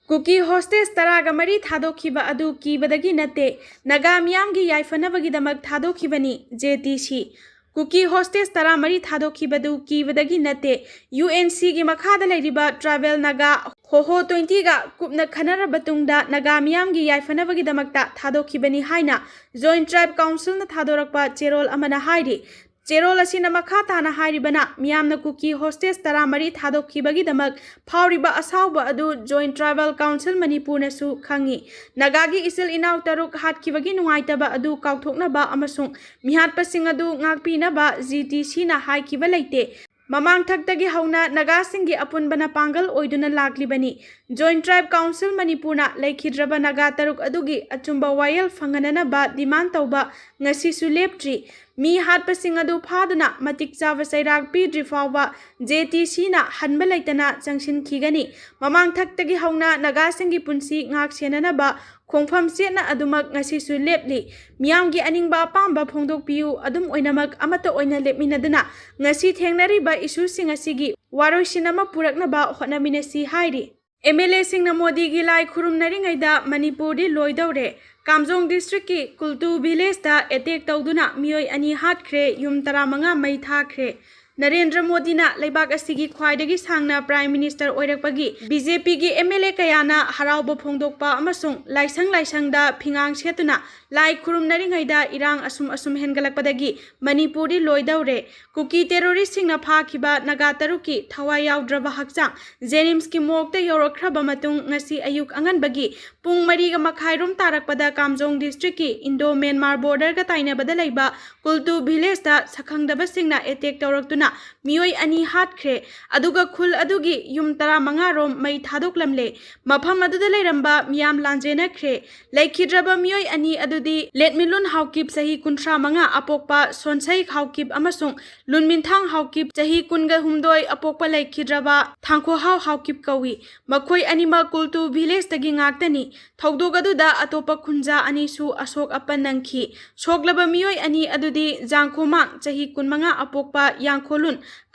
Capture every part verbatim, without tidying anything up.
ꯀꯨꯀꯤ hostage ꯇꯔꯥꯒ ꯃꯔꯤ ꯊꯥꯗꯣꯛꯈꯤꯕ ꯑꯗꯨ ꯀꯤꯕꯗꯒꯤ ꯅꯠꯇꯦ, ꯅꯥꯒꯥ ꯃꯤꯌꯥꯝꯒꯤ ꯌꯥꯏꯐꯅꯕꯒꯤꯗꯃꯛ ꯊꯥꯗꯣꯛꯈꯤꯕꯅꯤ, ꯖꯦ ꯇꯤ ꯁꯤ꯫ ꯀꯨꯀꯤ ꯍꯣꯁꯇꯦꯖ ꯇꯔꯥꯃꯔꯤ ꯊꯥꯗꯣꯛꯈꯤꯕꯗꯨ ꯀꯤꯕꯗꯒꯤ ꯅꯠꯇꯦ, ꯌꯨ ꯑꯦꯟ ꯁꯤꯒꯤ ꯃꯈꯥꯗ ꯂꯩꯔꯤꯕ ꯇ꯭ꯔꯥꯏꯕꯦꯜ ꯅꯥꯒꯥ ꯍꯣꯍꯣ ꯇ꯭ꯋꯦꯟꯇꯤꯒ ꯀꯨꯞꯅ ꯈꯟꯅꯔꯕ ꯇꯨꯡꯗ ꯅꯥꯒꯥ ꯃꯤꯌꯥꯝꯒꯤ ꯌꯥꯏꯐꯅꯕꯒꯤꯗꯃꯛꯇ ꯊꯥꯗꯣꯛꯈꯤꯕꯅꯤ ꯍꯥꯏꯅ ꯖꯣꯏꯟꯠ ꯇ꯭ꯔꯥꯏꯕ ꯀꯥꯎꯟꯁꯤꯜꯅ ꯊꯥꯗꯣꯔꯛꯄ ꯆꯦꯔꯣꯜ ꯑꯃꯅ ꯍꯥꯏꯔꯤ꯫ ꯆꯦꯔꯣꯜ ꯑꯁꯤꯅ ꯃꯈꯥ ꯇꯥꯅ ꯍꯥꯏꯔꯤꯕꯅ, ꯃꯤꯌꯥꯝꯅ ꯀꯨꯀꯤ ꯍꯣꯁꯇꯦꯖ ꯇꯔꯥꯃꯔꯤ ꯊꯥꯗꯣꯛꯈꯤꯕꯒꯤꯗꯃꯛ ꯐꯥꯎꯔꯤꯕ ꯑꯁꯥꯎꯕ ꯑꯗꯨ ꯖꯣꯏꯟꯠ ꯇ꯭ꯔꯥꯏꯕꯦꯜ ꯀꯥꯎꯟꯁꯤꯜ ꯃꯅꯤꯄꯨꯔꯅꯁꯨ ꯈꯪꯏ꯫ ꯅꯥꯒꯥꯒꯤ ꯏꯆꯤꯜ ꯏꯅꯥꯎ ꯇꯔꯨꯛ ꯍꯥꯠꯈꯤꯕꯒꯤ ꯅꯨꯡꯉꯥꯏꯇꯕ ꯑꯗꯨ ꯀꯥꯎꯊꯣꯛꯅꯕ ꯑꯃꯁꯨꯡ ꯃꯤꯍꯥꯠꯄꯁꯤꯡ ꯑꯗꯨ ꯉꯥꯛꯄꯤꯅꯕ ꯖꯤ ꯇꯤ ꯁꯤꯅ ꯍꯥꯏꯈꯤꯕ ꯂꯩꯇꯦ꯫ ꯃꯃꯥꯡꯊꯛꯇꯒꯤ ꯍꯧꯅ ꯅꯥꯒꯥꯁꯤꯡꯒꯤ ꯑꯄꯨꯟꯕꯅ ꯄꯥꯡꯒꯜ ꯑꯣꯏꯗꯨꯅ ꯂꯥꯛꯂꯤꯕꯅꯤ꯫ ꯖꯣꯏꯟꯠ ꯇ꯭ꯔꯥꯏꯕ ꯀꯥꯎꯟꯁꯤꯜ ꯃꯅꯤꯄꯨꯔꯅ ꯂꯩꯈꯤꯗ꯭ꯔꯕ ꯅꯥꯒꯥ ꯇꯔꯨꯛ ꯑꯗꯨꯒꯤ ꯑꯆꯨꯝꯕ ꯋꯥꯌꯦꯜ ꯐꯪꯍꯟꯅꯅꯕ ꯗꯤꯃꯥꯟ ꯇꯧꯕ ꯉꯁꯤꯁꯨ ꯂꯦꯞꯇ꯭ꯔꯤ꯫ ꯃꯤ ꯍꯥꯠꯄꯁꯤꯡ ꯑꯗꯨ ꯐꯥꯗꯨꯅ ꯃꯇꯤꯛ ꯆꯥꯕ ꯆꯩꯔꯥꯛ ꯄꯤꯗ꯭ꯔꯤ ꯐꯥꯎꯕ ꯖꯦ ꯇꯤ ꯁꯤꯅ ꯍꯟꯕ ꯂꯩꯇꯅ ꯆꯪꯁꯤꯟꯈꯤꯒꯅꯤ꯫ ꯃꯃꯥꯡꯊꯛꯇꯒꯤ ꯍꯧꯅ ꯅꯥꯒꯥꯁꯤꯡꯒꯤ ꯄꯨꯟꯁꯤ ꯉꯥꯛ ꯁꯦꯟꯅꯅꯕ ꯈꯣꯡꯐꯝ ꯆꯦꯠꯅ ꯑꯗꯨꯃꯛ ꯉꯁꯤꯁꯨ ꯂꯦꯞꯂꯤ꯫ ꯃꯤꯌꯥꯝꯒꯤ ꯑꯅꯤꯡꯕ ꯑꯄꯥꯝꯕ ꯐꯣꯡꯗꯣꯛꯄꯤꯌꯨ꯫ ꯑꯗꯨꯝ ꯑꯣꯏꯅꯃꯛ ꯑꯃꯠꯇ ꯑꯣꯏꯅ ꯂꯦꯞꯃꯤꯟꯅꯗꯨꯅ ꯉꯁꯤ ꯊꯦꯡꯅꯔꯤꯕ ꯏꯁꯨꯁꯤꯡ ꯑꯁꯤꯒꯤ ꯋꯥꯔꯣꯏꯁꯤꯟ ꯑꯃ ꯄꯨꯔꯛꯅꯕ ꯍꯣꯠꯅꯃꯤꯟꯅꯁꯤ ꯍꯥꯏꯔꯤ꯫ ꯑꯦꯝ ꯑꯦꯜ ꯑꯦꯁꯤꯡꯅ ꯃꯣꯗꯤꯒꯤ ꯂꯥꯏ ꯈꯨꯔꯨꯝꯅꯔꯤꯉꯩꯗ ꯃꯅꯤꯄꯨꯔꯗꯤ ꯂꯣꯏꯗꯧꯔꯦ꯫ ꯀꯥꯝꯖꯣꯡ ꯗꯤꯁꯇ꯭ꯔꯤꯛꯀꯤ ꯀꯨꯜꯇꯨ ꯚꯤꯂꯦꯖꯇ ꯑꯦꯇꯦꯛ ꯇꯧꯗꯨꯅ ꯃꯤꯑꯣꯏ ꯑꯅꯤ ꯍꯥꯠꯈ꯭ꯔꯦ, ꯌꯨꯝ ꯇꯔꯥꯃꯉꯥ ꯃꯩ ꯊꯥꯈ꯭ꯔꯦ꯫ ꯅꯔꯦꯟꯗ꯭ꯔ ꯃꯣꯗꯤꯅ ꯂꯩꯕꯥꯛ ꯑꯁꯤꯒꯤ ꯈ꯭ꯋꯥꯏꯗꯒꯤ ꯁꯥꯡꯅ ꯄ꯭ꯔꯥꯏꯝ ꯃꯤꯅꯤꯁꯇꯔ ꯑꯣꯏꯔꯛꯄꯒꯤ ꯕꯤ ꯖꯦ ꯄꯤꯒꯤ ꯑꯦꯝ ꯑꯦꯜ ꯑꯦ ꯀꯌꯥꯅ ꯍꯔꯥꯎꯕ ꯐꯣꯡꯗꯣꯛꯄ ꯑꯃꯁꯨꯡ ꯂꯥꯏꯁꯪ ꯂꯥꯏꯁꯪꯗ ꯐꯤꯉꯥꯡ ꯁꯦꯠꯇꯨꯅ ꯂꯥꯏ ꯈꯨꯔꯨꯝꯅꯔꯤꯉꯩꯗ ꯏꯔꯥꯡ ꯑꯁꯨꯝ ꯑꯁꯨꯝ ꯍꯦꯟꯒꯠꯂꯛꯄꯗꯒꯤ ꯃꯅꯤꯄꯨꯔꯗꯤ ꯂꯣꯏꯗꯧꯔꯦ꯫ ꯀꯨꯀꯤ ꯇꯦꯔꯣꯔꯤꯁꯁꯤꯡꯅ ꯐꯥꯈꯤꯕ ꯅꯥꯒꯥ ꯇꯔꯨꯛꯀꯤ ꯊꯋꯥꯏ ꯌꯥꯎꯗ꯭ꯔꯕ ꯍꯛꯆꯥꯡ ꯖꯦꯅꯤꯝꯁꯀꯤ ꯃꯣꯔꯒꯇ ꯌꯧꯔꯛꯈ꯭ꯔꯕ ꯃꯇꯨꯡ ꯉꯁꯤ ꯑꯌꯨꯛ ꯑꯉꯟꯕꯒꯤ ꯄꯨꯡ ꯃꯔꯤꯒ ꯃꯈꯥꯏ ꯔꯣꯝ ꯇꯥꯔꯛꯄꯗ ꯀꯥꯝꯖꯣꯡ ꯗꯤꯁꯇ꯭ꯔꯤꯛꯀꯤ ꯏꯟꯗꯣ ꯃ꯭ꯌꯥꯟꯃꯥꯔ ꯕꯣꯔꯗꯔꯒ ꯇꯥꯏꯅꯕꯗ ꯂꯩꯕ ꯀꯨꯜꯇꯨ ꯚꯤꯂꯦꯖꯇ ꯁꯛꯈꯪꯗꯕꯁꯤꯡꯅ ꯑꯦꯇꯦꯛ ꯇꯧꯔꯛꯇꯨꯅ ꯃꯤꯑꯣꯏ ꯑꯅꯤ ꯍꯥꯠꯈ꯭ꯔꯦ꯫ ꯑꯗꯨꯒ ꯈꯨꯜ ꯑꯗꯨꯒꯤ ꯌꯨꯝ ꯇꯔꯥꯃꯉꯥ ꯔꯣꯝ ꯃꯩ ꯊꯥꯗꯣꯛꯂꯝꯂꯦ꯫ ꯃꯐꯝ ꯑꯗꯨꯗ ꯂꯩꯔꯝꯕ ꯃꯤꯌꯥꯝ ꯂꯥꯟꯖꯦꯟꯅꯈ꯭ꯔꯦ꯫ ꯂꯩꯈꯤꯗ꯭ꯔꯕ ꯃꯤꯑꯣꯏ ꯑꯅꯤ ꯑꯗꯨꯗꯤ ꯂꯦꯠꯃꯤꯂꯨꯟ ꯍꯥꯎꯀꯤꯞ, ꯆꯍꯤ ꯀꯨꯟꯊ꯭ꯔꯥ ꯃꯉꯥ, ꯑꯄꯣꯛꯄ ꯁꯣꯟꯁꯩ ꯍꯥꯎꯀꯤꯞ, ꯑꯃꯁꯨꯡ ꯂꯨꯟꯃꯤꯟꯊꯥꯡ ꯍꯥꯎꯀꯤꯞ, ꯆꯍꯤ ꯀꯨꯟꯒ ꯍꯨꯝꯗꯣꯏ, ꯑꯄꯣꯛꯄ ꯂꯩꯈꯤꯗ꯭ꯔꯕ ꯊꯥꯡꯈꯣꯍꯥꯎ ꯍꯥꯎꯀꯤꯞ ꯀꯧꯏ꯫ ꯃꯈꯣꯏ ꯑꯅꯤꯃꯛ ꯀꯨꯜꯇꯨ ꯚꯤꯂꯦꯖꯇꯒꯤ ꯉꯥꯛꯇꯅꯤ꯫ ꯊꯧꯗꯣꯛ ꯑꯗꯨꯗ ꯑꯇꯣꯞꯄ ꯈꯨꯟꯖꯥ ꯑꯅꯤꯁꯨ ꯑꯁꯣꯛ ꯑꯄꯟ ꯅꯪꯈꯤ꯫ ꯁꯣꯛꯂꯕ ꯃꯤꯑꯣꯏ ꯑꯅꯤ ꯑꯗꯨꯗꯤ ꯖꯥꯡꯈꯣꯃꯥꯡ, ꯆꯍꯤ ꯀꯨꯟꯃꯉꯥ, ꯑꯄꯣꯛꯄ ꯌꯥꯡꯈꯣ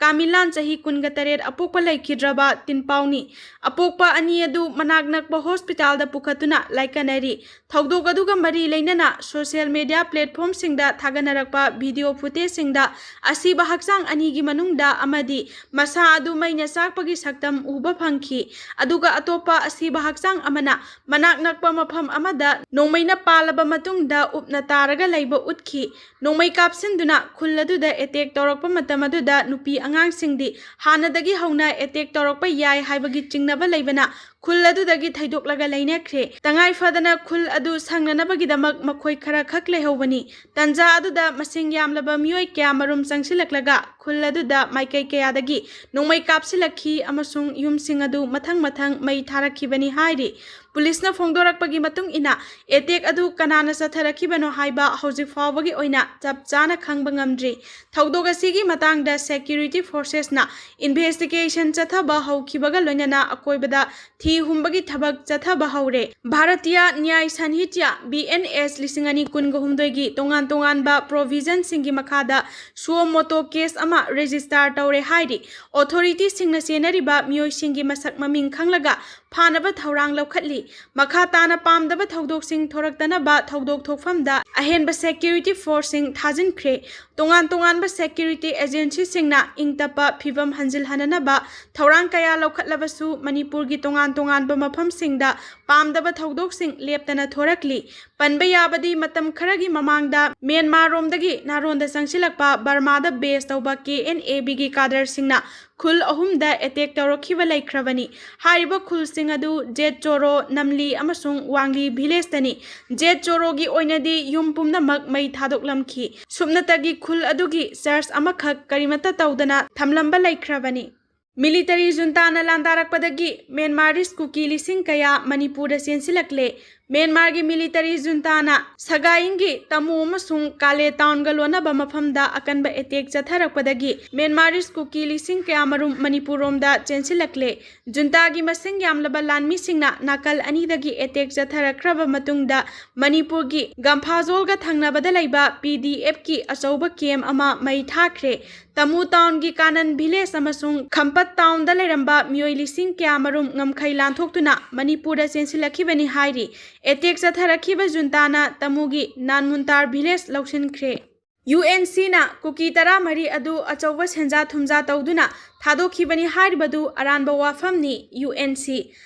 ꯀꯥꯃꯤꯂꯥꯟ ꯆꯍꯤ ꯀꯨꯟꯒ ꯇꯔꯦꯠ ꯑꯄꯣꯛꯄ ꯂꯩꯈꯤꯗ꯭ꯔꯕ ꯇꯤꯟꯄꯥꯎꯅꯤ꯫ ꯑꯄꯣꯛꯄ ꯑꯅꯤ ꯑꯗꯨ ꯃꯅꯥꯛ ꯅꯛꯄ ꯍꯣꯁꯄꯤꯇꯥꯜꯗ ꯄꯨꯈꯠꯇꯨꯅ ꯂꯥꯏꯀꯠꯅꯔꯤ꯫ ꯊꯧꯗꯣꯛ ꯑꯗꯨꯒ ꯃꯔꯤ ꯂꯩꯅꯅ ꯁꯣꯁꯤꯌꯦꯜ ꯃꯤꯗꯤꯌꯥ ꯄ꯭ꯂꯦꯠꯐꯣꯝꯁꯤꯡꯗ ꯊꯥꯒꯠꯅꯔꯛꯄ ꯚꯤꯗꯤꯑꯣ ꯐꯨꯇꯦꯖꯁꯤꯡꯗ ꯑꯁꯤꯕ ꯍꯛꯆꯥꯡ ꯑꯅꯤꯒꯤ ꯃꯅꯨꯡꯗ ꯑꯃꯗꯤ ꯃꯁꯥ ꯑꯗꯨ ꯃꯩꯅ ꯆꯥꯛꯄꯒꯤ ꯁꯛꯇꯝ ꯎꯕ ꯐꯪꯈꯤ꯫ ꯑꯗꯨꯒ ꯑꯇꯣꯞꯄ ꯑꯁꯤꯕ ꯍꯛꯆꯥꯡ ꯑꯃꯅ ꯃꯅꯥꯛ ꯅꯛꯄ ꯃꯐꯝ ꯑꯃꯗ ꯅꯣꯡꯃꯩꯅ ꯄꯥꯜꯂꯕ ꯃꯇꯨꯡꯗ ꯎꯞꯅ ꯇꯥꯔꯒ ꯂꯩꯕ ꯎꯠꯈꯤ꯫ ꯅꯣꯡꯃꯩ ꯀꯥꯞꯁꯤꯟꯗꯨꯅ ꯈꯨꯜ ꯑꯗꯨꯗ ꯑꯦꯇꯦꯛ ꯇꯧꯔꯛꯄ ꯃꯇꯝ ꯑꯗꯨꯗ ꯅꯨꯄꯤ ꯑꯉꯥꯡꯁꯤꯡꯗꯤ ꯍꯥꯟꯅꯗꯒꯤ ꯍꯧꯅ ꯑꯦꯇꯦꯛ ꯇꯧꯔꯛꯄ ꯌꯥꯏ ꯍꯥꯏꯕꯒꯤ ꯆꯤꯡꯅꯕ ꯂꯩꯕꯅ ꯈꯨꯜ ꯑꯗꯨꯗꯒꯤ ꯊꯩꯗꯣꯛꯂꯒ ꯂꯩꯅꯈ꯭ꯔꯦ꯫ ꯇꯉꯥꯏ ꯐꯗꯅ ꯈꯨꯜ ꯑꯗꯨ ꯁꯪꯅꯅꯕꯒꯤꯗꯃꯛ ꯃꯈꯣꯏ ꯈꯔ ꯈꯛ ꯂꯩꯍꯧꯕꯅꯤ꯫ ꯇꯟꯖꯥ ꯑꯗꯨꯗ ꯃꯁꯤꯡ ꯌꯥꯝꯂꯕ ꯃꯤꯑꯣꯏ ꯀꯌꯥ ꯃꯔꯨꯝ ꯆꯪꯁꯤꯜꯂꯛꯂꯒ ꯈꯨꯜ ꯑꯗꯨꯗ ꯃꯥꯏꯀꯩ ꯀꯌꯥꯗꯒꯤ ꯅꯣꯡꯃꯩ ꯀꯥꯞꯁꯤꯜꯂꯛꯈꯤ ꯑꯃꯁꯨꯡ ꯌꯨꯝꯁꯤꯡ ꯑꯗꯨ ꯃꯊꯪ ꯃꯊꯪ ꯃꯩ ꯊꯥꯔꯛꯈꯤꯕꯅꯤ ꯍꯥꯏꯔꯤ꯫ ꯄꯨꯂꯤꯁꯅ ꯐꯣꯡꯗꯣꯔꯛꯄꯒꯤ ꯃꯇꯨꯡ ꯏꯟꯅ, ꯑꯦꯇꯦꯛ ꯑꯗꯨ ꯀꯅꯥꯅ ꯆꯠꯊꯔꯛꯈꯤꯕꯅꯣ ꯍꯥꯏꯕ ꯍꯧꯖꯤꯛ ꯐꯥꯎꯕꯒꯤ ꯑꯣꯏꯅ ꯆꯞ ꯆꯥꯅ ꯈꯪꯕ ꯉꯝꯗ꯭ꯔꯤ꯫ ꯊꯧꯗꯣꯛ ꯑꯁꯤꯒꯤ ꯃꯇꯥꯡꯗ ꯁꯦꯀ꯭ꯌꯨꯔꯤꯇꯤ ꯐꯣꯔꯁꯦꯁꯅ ꯏꯟꯚꯦꯁꯇꯤꯒꯦꯁꯟ ꯆꯠꯊꯕ ꯍꯧꯈꯤꯕꯒ ꯂꯣꯏꯅꯅ ꯑꯀꯣꯏꯕꯗ ꯊꯤ ꯍꯨꯝꯕꯒꯤ ꯊꯕꯛ ꯆꯠꯊꯕ ꯍꯧꯔꯦ꯫ ꯚꯥꯔꯇꯤꯌꯥ ꯅ꯭ꯌꯥꯏ ꯁꯥꯟꯍꯤꯇ꯭ꯌ, ꯕꯤ ꯑꯦꯟ ꯑꯦꯁ, ꯂꯤꯁꯤꯡ ꯑꯅꯤ ꯀꯨꯟꯒ ꯍꯨꯝꯗꯣꯏꯒꯤ ꯇꯣꯉꯥꯟ ꯇꯣꯉꯥꯟꯕ ꯄ꯭ꯔꯣꯚꯤꯖꯟꯁꯤꯡꯒꯤ ꯃꯈꯥꯗ ꯁꯨꯑꯣ ꯃꯣꯇꯣ ꯀꯦꯁ ꯑꯃ ꯔꯦꯖꯤꯁꯇꯥꯔ ꯇꯧꯔꯦ ꯍꯥꯏꯔꯤ꯫ ꯑꯣꯊꯣꯔꯤꯇꯤꯁꯤꯡꯅ ꯆꯦꯟꯅꯔꯤꯕ ꯃꯤꯑꯣꯏꯁꯤꯡꯒꯤ ꯃꯁꯛ ꯃꯃꯤꯡ ꯈꯪꯂꯒ ꯐꯥꯅꯕ ꯊꯧꯔꯥꯡ ꯂꯧꯈꯠꯂꯤ꯫ ꯃꯈꯥ ꯇꯥꯅ ꯄꯥꯝꯗꯕ ꯊꯧꯗꯣꯛꯁꯤꯡ ꯊꯣꯔꯛꯇꯅꯕ ꯊꯧꯗꯣꯛ ꯊꯣꯛꯐꯝꯗ ꯑꯍꯦꯟꯕ ꯁꯦꯀ꯭ꯌꯨꯔꯤꯇꯤ ꯐꯣꯔꯁꯁꯤꯡ ꯊꯥꯖꯤꯟꯈ꯭ꯔꯦ꯫ ꯇꯣꯉꯥꯟ ꯇꯣꯉꯥꯟꯕ ꯁꯦꯀ꯭ꯌꯨꯔꯤꯇꯤ ꯑꯦꯖꯦꯟꯁꯤꯁꯤꯡꯅ ꯏꯪ ꯇꯞꯄ ꯐꯤꯚꯝ ꯍꯟꯖꯤꯜꯍꯟꯅꯅꯕ ꯊꯧꯔꯥꯡ ꯀꯌꯥ ꯂꯧꯈꯠꯂꯕꯁꯨ, ꯃꯅꯤꯄꯨꯔꯒꯤ ꯇꯣꯉꯥꯟ ꯇꯣꯉꯥꯟꯕ ꯃꯐꯝꯁꯤꯡꯗ ꯄꯥꯝꯗꯕ ꯊꯧꯗꯣꯛꯁꯤꯡ ꯂꯦꯞꯇꯅ ꯊꯣꯔꯛꯂꯤ꯫ ꯄꯟꯕ ꯌꯥꯕꯗꯤ, ꯃꯇꯝ ꯈꯔꯒꯤ ꯃꯃꯥꯡꯗ ꯃ꯭ꯌꯥꯟꯃꯥꯔꯔꯣꯝꯗꯒꯤ ꯅꯥꯔꯣꯟꯗ ꯆꯪꯁꯤꯜꯂꯛꯄ ꯕꯔꯃꯥꯗ ꯕꯦꯁ ꯇꯧꯕ ꯀꯦ ꯑꯦꯟ ꯑꯦ ꯕꯤꯒꯤ ꯀꯥꯗꯔꯁꯤꯡꯅ ꯈꯨꯜ ꯑꯍꯨꯝꯗ ꯑꯦꯇꯦꯛ ꯇꯧꯔꯛꯈꯤꯕ ꯂꯩꯈ꯭ꯔꯕꯅꯤ꯫ ꯍꯥꯏꯔꯤꯕ ꯈꯨꯜꯁꯤꯡ ꯑꯗꯨ ꯖꯦꯠ ꯆꯣꯔꯣ, ꯅꯝꯂꯤ ꯑꯃꯁꯨꯡ ꯋꯥꯡꯂꯤ ꯚꯤꯂꯦꯖꯇꯅꯤ꯫ ꯖꯦꯠ ꯆꯣꯔꯣꯒꯤ ꯑꯣꯏꯅꯗꯤ ꯌꯨꯝ ꯄꯨꯝꯅꯃꯛ ꯃꯩ ꯊꯥꯗꯣꯛꯂꯝꯈꯤ꯫ ꯁꯨꯞꯅꯇꯒꯤ ꯈꯨꯜ ꯑꯗꯨꯒꯤ ꯆꯔꯆ ꯑꯃꯈꯛ ꯀꯔꯤꯃꯠꯇ ꯇꯧꯗꯅ ꯊꯝꯂꯝꯕ ꯂꯩꯈ꯭ꯔꯕꯅꯤ꯫ ꯃꯤꯂꯤꯇꯔꯤ ꯖꯨꯟꯇꯥꯅ ꯂꯥꯟꯗꯥꯔꯛꯄꯗꯒꯤ ꯃ꯭ꯌꯥꯟꯃꯥꯔꯤꯁ ꯀꯨꯀꯤ ꯂꯤꯁꯤꯡ ꯀꯌꯥ ꯃꯅꯤꯄꯨꯔꯗ ꯆꯦꯟꯁꯤꯜꯂꯛꯂꯦ꯫ ꯃ꯭ꯌꯥꯟꯃꯥꯔꯒꯤ ꯃꯤꯂꯤꯇꯔꯤ ꯖꯨꯟꯇꯥꯅ ꯁꯒꯥꯏꯌꯤꯡꯒꯤ ꯇꯃꯨ ꯑꯃꯁꯨꯡ ꯀꯥꯂꯦ ꯇꯥꯎꯟꯒ ꯂꯣꯟꯅꯕ ꯃꯐꯝꯗ ꯑꯀꯟꯕ ꯑꯦꯇꯦꯛ ꯆꯠꯊꯔꯛꯄꯗꯒꯤ ꯃ꯭ꯌꯥꯟꯃꯥꯔꯤꯁ ꯀꯨꯀꯤ ꯂꯤꯁꯤꯡ ꯀꯌꯥ ꯃꯔꯨꯝ ꯃꯅꯤꯄꯨꯔ ꯔꯣꯝꯗ ꯆꯦꯟꯁꯤꯜꯂꯛꯂꯦ꯫ ꯖꯨꯟꯇꯥꯒꯤ ꯃꯁꯤꯡ ꯌꯥꯝꯂꯕ ꯂꯥꯟꯃꯤꯁꯤꯡꯅ ꯅꯥꯀꯜ ꯑꯅꯤꯗꯒꯤ ꯑꯦꯇꯦꯛ ꯆꯠꯊꯔꯛꯈ꯭ꯔꯕ ꯃꯇꯨꯡꯗ ꯃꯅꯤꯄꯨꯔꯒꯤ ꯒꯝꯐꯥꯖꯣꯜꯒ ꯊꯪꯅꯕꯗ ꯂꯩꯕ ꯄꯤ ꯗꯤ ꯑꯦꯐꯀꯤ ꯑꯆꯧꯕ ꯀꯦꯝ ꯑꯃ ꯃꯩ ꯊꯥꯈ꯭ꯔꯦ꯫ ꯇꯃꯨ ꯇꯥꯎꯟꯒꯤ ꯀꯥꯅꯟ ꯚꯤꯂꯦꯖ ꯑꯃꯁꯨꯡ ꯈꯝꯄꯠ ꯇꯥꯎꯟꯗ ꯂꯩꯔꯝꯕ ꯃꯤꯑꯣꯏ ꯂꯤꯁꯤꯡ ꯀꯌꯥ ꯃꯔꯨꯝ ꯉꯝꯈꯩ ꯂꯥꯟꯊꯣꯛꯇꯨꯅ ꯃꯅꯤꯄꯨꯔꯗ ꯆꯦꯟꯁꯤꯜꯂꯛꯈꯤꯕꯅꯤ ꯍꯥꯏꯔꯤ꯫ ꯑꯦꯇꯦꯛ ꯆꯠꯊꯔꯛꯈꯤꯕ ꯖꯨꯟꯇꯥꯅ ꯇꯃꯨꯒꯤ ꯅꯥꯟꯃꯨꯟꯇꯥꯔ ꯚꯤꯂꯦꯖ ꯂꯧꯁꯤꯟꯈ꯭ꯔꯦ꯫ ꯌꯨ ꯑꯦꯟ ꯁꯤꯅ ꯀꯨꯀꯤ ꯇꯔꯥꯃꯔꯤ ꯑꯗꯨ ꯑꯆꯧꯕ ꯁꯦꯟꯖꯥ ꯊꯨꯝꯖꯥ ꯇꯧꯗꯨꯅ ꯊꯥꯗꯣꯛꯈꯤꯕꯅꯤ ꯍꯥꯏꯔꯤꯕꯗꯨ ꯑꯔꯥꯟꯕ ꯋꯥꯐꯝꯅꯤ꯫ U N C